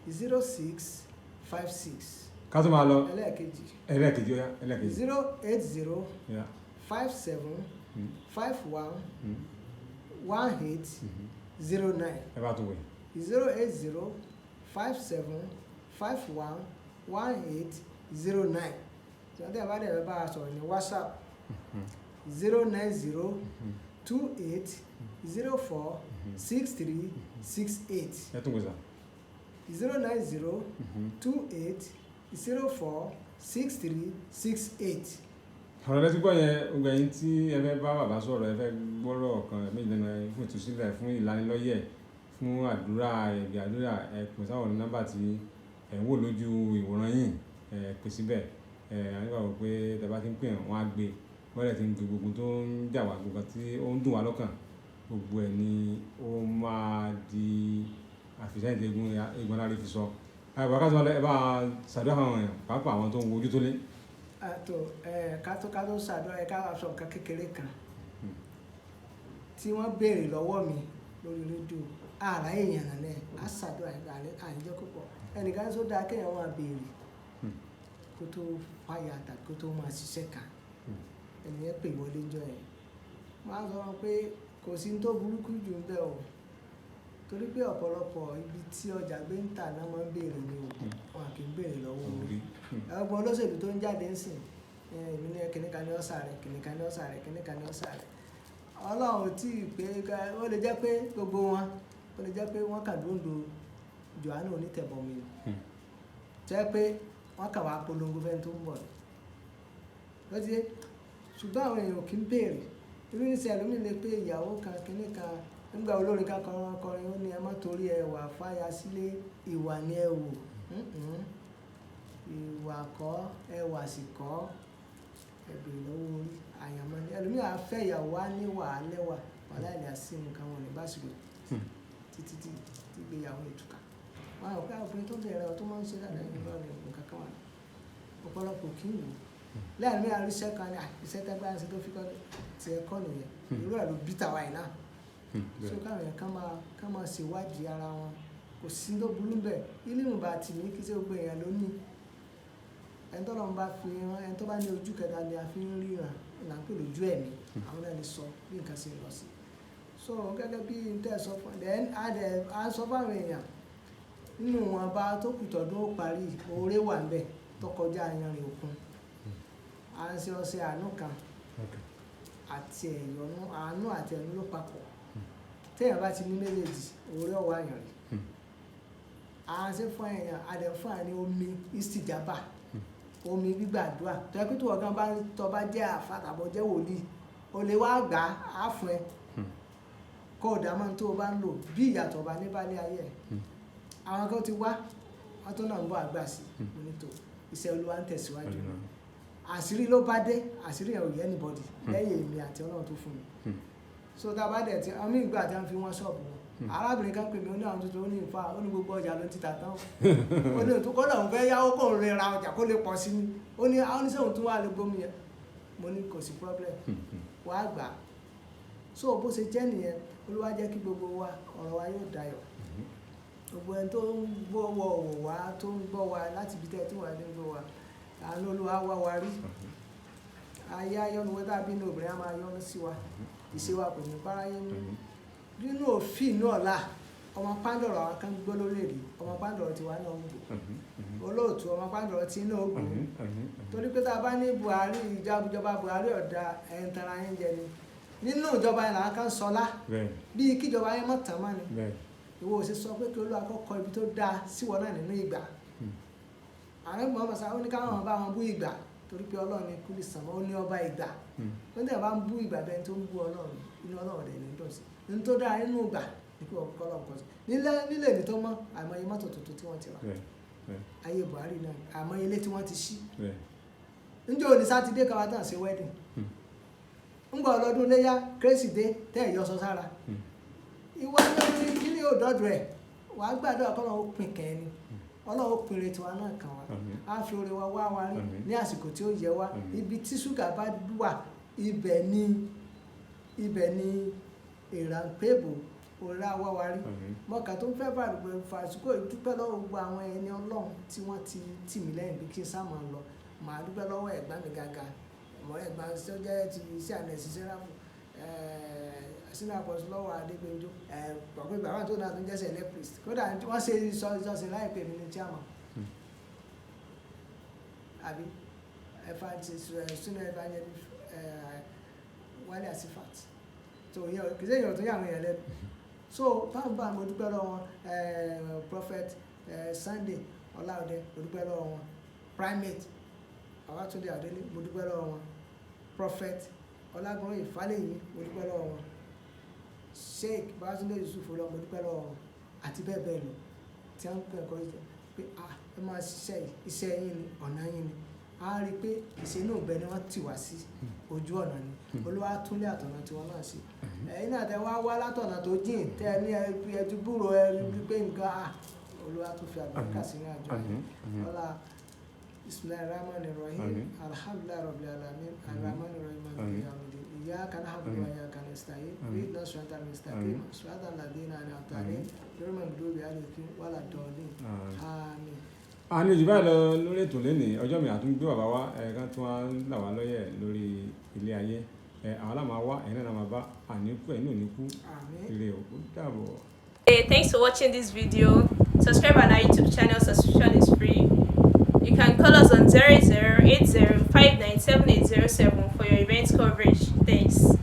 06 56. Ká tó máa lọ. Ẹlẹ́ẹ̀kejì. Ẹlẹ́ẹ̀kejì, ó yá, ẹlẹ́ẹ̀kejì. 080 Ó yá. 57 51 18 09. Ẹ bá tún pè. 080 57 51 18 09. Tí wọ́n tẹ̀ bá dẹ̀ bá a sọ̀rọ̀ ní WhatsApp, 090 28 04 63 68. Ẹ tún pè sá. 090 28 04 63 68. Ọ̀rọ̀ lẹ́tí gbọ́ yẹn. Gbogbo ẹ̀yin tí ẹ fẹ́ bá bàbá sọ̀rọ̀, ẹ fẹ́ gbọ́rọ̀ kan méjì lẹ́nu ẹ fún ìtúsílẹ̀, fún ìlanilọ́yẹ̀, fún àdúrà, ẹ̀bì àdúrà, ẹ pè sáwọn nọ́mbà tí ẹ̀ ń wò lójú ìwòran yìí, ẹ pè síbẹ̀. Ẹ nígbàgbọ́ pé tẹ bá ti ń pè wọ́n á gbé. Wọ́n dẹ̀ ti ń gbé gbogbo tó ń jà wá, gbogbo tí ó ń dùn wá lọ́kàn, gbogbo ẹ̀ ni ó máa di àfìsẹ́yìn tí egun aláre fi sọ. Ẹ bá ká tó ẹ bá ṣàdúrà fún àwọn èèyàn, pàápàá àwọn tó ń wo ojú tó lé. Àtò ẹ ká tó ṣàdúrà, ẹ ká wá sọ nǹkan kékeré kan tí wọ́n béèrè lọ́wọ́ mi lórí rédíò. Àrà èèyàn náà á ṣàdúrà àìjẹ́ púpọ̀. Ẹnìkan tó dáa kéèyàn máa béèrè kó tó fàyà tàbí kó tó máa ṣiṣẹ́ kan. Ẹnìyẹn pè wọlé jọ yẹn, wọ́n á sọ wọn pé kò sí ní tó burúkú jù ń bẹ̀ o, torí pé ọ̀pọ̀lọpọ̀ ibi tí ọjà gbé ń tà náà máa ń béèrè ni o, wọn kì í béèrè lọ́wọ́ orí. Ọgbọ́n olóṣèlú tó ń jáde ń sìn, èmi ní kìnìkan ní ọ̀sà rẹ̀, kìnìkan ní ọ̀sà rẹ̀, kìnìkan ní ọ̀sà rẹ̀. Ọlọ́run ò tí ì pé ó lè jẹ́ pé gbogbo wọn, ó lè jẹ́ pé wọ́n kà dóńdó Jòhánù onítẹ̀bọmi ni, jẹ́ pé wọ́n kà wá polongo fẹ́ni tó ń bọ̀ lọ́tí. Ṣùgbọ́n àwọn èèyàn kì í béèrè. Irú ní sẹ́yìn lómi lè pé ìyàwó kan kìíní kan nígbà olórin kan kọrin kọrin, ó ní ẹ má torí ẹwà fáya sílé, ìwà ni ẹ wò. Ìwà kọ́, ẹwà sì kọ́, ẹ béèrè lọ́wọ́ orí àyànmọ́ ni. Ẹlòmíì á fẹ́ ìyàwó, á ní wà á lẹ́wà, wàhálà ilẹ̀ àsì nǹkan wọn ní báṣìrò títí tí ìgbéyàwó ìtúkà. Wọn àwọn pé àwọn obìnrin tó bẹ̀rẹ̀ ọ tó máa ń ṣe dáadáa ní ìlú ọ̀rẹ́ nǹkan kan wà ní ọ̀pọ̀lọpọ̀ kí ń wò. Lẹ́yìn mi àríṣẹ́ kan ní iṣẹ́ tẹ́gbẹ́ àṣẹ tó fi kọ́ tiẹ̀ kọ́ nìyẹn. Irú ẹ̀ ló bí tàwa yìí náà. So káwọn èèyàn kán máa ṣèwádìí ara wọn, kò sí tó burú bẹ́ẹ̀. Ilé ìmùbá tì mí kí ṣe gbogbo èèyàn ló ní. Ẹni tó lọ́n bá fi hàn, ẹni tó bá ní ojú kẹta ni a fi ń ríran, là ń pè lójú ẹ̀mí. Àwọn náà lè sọ bí nǹkan ṣe ń lọ sí. So gẹ́gẹ́ bí n tẹ́ sọ fún, then a dẹ̀ a sọ fún àwọn èèyàn nínú wọn bá tó kù tọdún ó parí, oore wà níbẹ̀ tó kọjá yanrìn òkun. À ń ṣe ọṣẹ àánú kan àti ẹ̀yọ́nú, àánú àti ẹ̀yọ́nú ló papọ̀. Téèyàn bá ti ní méjèèjì, oore ọ̀wọ́ àyàn rí. À ń ṣe fún èèyàn, a dẹ̀ fún àní omi istijaba, omi gbígbàdúrà. Tó yẹ pé tí ọ̀gá bá tọ́ bá jẹ́ àfá tàbí jẹ́ wòlíì, o lè wá gbà á fún ẹ. Kó o dà mọ́ tó o bá ń lò bí ìyàtọ̀ bá ní bá lé ayé ẹ̀. Àwọn kan ti wá, wọ́n tó náà ń bọ̀ àgbà sí. Mo ní tò, iṣẹ́ Olúwa ń tẹ̀síwájú. Àṣírí ló bá dé, àṣírí yẹn ò yẹ anybody lẹ́yìn èmi àti Ọlọ́run tó fún mi. So tá a bá dẹ̀ tí, àwọn míì gbà tí wọ́n fi wọ́n ṣọ́ọ̀bù wọn. Arábìnrin kan pè mí, ó ní àwọn tuntun, ó ní ìfà, ó ní gbogbo ọjà ló ń títà tán. Ó ní òtún kọ́lá òun fẹ́ yáwó kó òun lè ra ọjà kó lè pọ̀ sí ni. Ó ní àwọn oníṣẹ́ òun tún wà lè gbómi yẹn. Mo ní kò sí problem. Wà á gbà á. So bó ṣe jẹ́ nìyẹn, Olúwa jẹ́ kí gbogbo wa, ọ̀rọ̀ wa yóò dayọ̀. Gbogbo ẹni tó ń gbọ́ wọ̀ wá, tó ń gbọ́ wa láti ibi tẹ́ tí wọ́n ti ń gbọ́ wa, àánú Olúwa wá wa rí. Ayé ayọ́nu wẹ́tà bí inú obìnrin á máa yọ́nú sí wa. Ìṣe wa kò ní báráyé nú. Nínú òfin inú ọ̀la, ọmọ pàǹdọ̀rọ̀ àwọn kan gbọ́ lórílẹ̀-èdè, ọmọ pàǹdọ̀rọ̀ tiwa náà ń gbò. Olóòtú ọmọ pàǹdọ̀rọ̀ tí náà ń gbò. Torí pé tá a bá ní Buhari, ìjọba Buhari ọ̀dà ẹ̀ ń tara yín jẹ ni. Nínú ìjọba yẹn làwọn kan sọlá. Bí kíjọba yẹn mọ̀ tán mọ́ ni. Ìwọ ò ṣe sọ pé kí Olúwa kó kọ ibi tó dáa sí wọn náà nínú ìgbà. Ààrẹ Muhammad sá, ó ní káwọn bá wọn bú ìgbà torí pé Ọlọ́run ní kúlì sànmọ́, ó ní ọba ìgbà. Ó ní tí a bá ń bú ìgbà bẹ́ẹ̀ tó ń bú Ọlọ́run, inú Ọlọ́run rẹ̀ ní dùn sí. Ní tó dáa nínú ìgbà ní kí wọ́n kọ́ Ọlọ́run kọ́ sí. Nílé mi tó mọ́, àìmọye mọ́tò tuntun tí wọ́n ti rà. Ayé Buhari náà, àìmọye ilé tí wọ́n ti ṣí. Ǹjẹ́ òní Sátidé kan wá tàn sí wedding? Ńgbà ọlọ́dún léyá, kérésì dé, tẹ́ ẹ̀ yọ sọ sára. Ìwọ ní kí ni yóò dọ́dọ̀ ẹ̀? Wà á gbàdúrà kọ́ Ọlọ́run ó pín kẹ́ ẹni. Ọlọ́run ó pín ire tiwa náà kàn wá. Á fi oore wa wá wa rí ní àsìkò tí ó yẹ wá. Ibi tí ṣúgà bá wà, ibẹ̀ ni ìrànpébò oore á wá wa rí. Mọ̀ọ́kà tó ń fẹ́ fàsìkò dúpẹ́ lọ́wọ́ gbogbo àwọn ẹni Ọlọ́run tí wọ́n ti tì mí lẹ́yìn bí kí n sá máa lọ. Màá dúpẹ́ lọ́wọ́ ẹ̀gbọ́n mi gàgà. Ọmọ ẹ̀gbọ́n tó jẹ́ ti iṣẹ́ àná ẹ̀sìn Sẹ́ráfù, senior apostle lọ́wọ́ Adégbénjó, pàpẹ́ bàbá tó náà tó ń jẹ́ sẹ̀lẹ̀ priest. Kódà wọ́n ṣe ìsọsìn láìpẹ́ mi ní chairman. Àbí senior evangelist, Wálé Asifat. So ìyẹn kì í ṣe èèyàn tó yà àwọn èèyàn lẹ́nu. So báwo bá mo dúpẹ́ lọ́wọ́ wọn, Prophet Sunday Ọláòdé, mo dúpẹ́ lọ́wọ́ wọn. Primate Babátúndé Adélé, mo dúpẹ́ lọ́wọ́ wọn. Prophet Ọlágúnróyè Fálẹ́yìn, mo dúpẹ́ lọ́wọ́ wọn. Sheikh Babátúndé Yusuf lọ, mo dúpẹ́ lọ́wọ́ wọn. Àti bẹ́ẹ̀ bẹ́ẹ̀ lọ. Tí wọ́n ń pè ẹ̀kọ́ pé ẹ máa ṣiṣẹ́ yìí, iṣẹ́ yín ni, ọ̀nà yín ni. A rí i pé ìṣe inú ìgbẹ́ ni wọ́n tì wá sí ojú ọ̀nà ni. Olúwa túnlé àtọ̀nà tí wọ́n náà ṣe. Ẹ̀yin náà tẹ wá wá látọ̀nà tó jìn, tẹ ní ẹ ti gbúrò ẹ rí pé nǹkan, Olúwa tún fi àlùbáríkà sí ní àjọ yìí. Ọlá Bismillahir Rahmanir Rahim. Alhamdulillahi Rabbil Alamin. Ar-Rahmanir Rahim. Maliki Yawmiddin. Iyyaka na'budu wa iyyaka nasta'in. Ihdinas siratal mustaqim. Siratal ladzina an'amta alayhim. Ghayril maghdubi alayhim waladdallin. Àmín. A ní ojú báyìí lọ lórí ètò lénìí. Ọjọ́ mi àtúngbé bàbá wa ẹ̀ẹ̀kan tí wọ́n là wá lọ́yẹ̀ lórí ilé ayé. Àwọn aláma wá, ẹ̀yin náà máa bá àníkú, ẹ̀yin náà ò ní kú. Àmín. Ire o, ó dàbọ̀. Hey, thanks for watching this video. Subscribe on our YouTube channel, subscription is free. You can call us on 0080 for your event coverage. Thanks.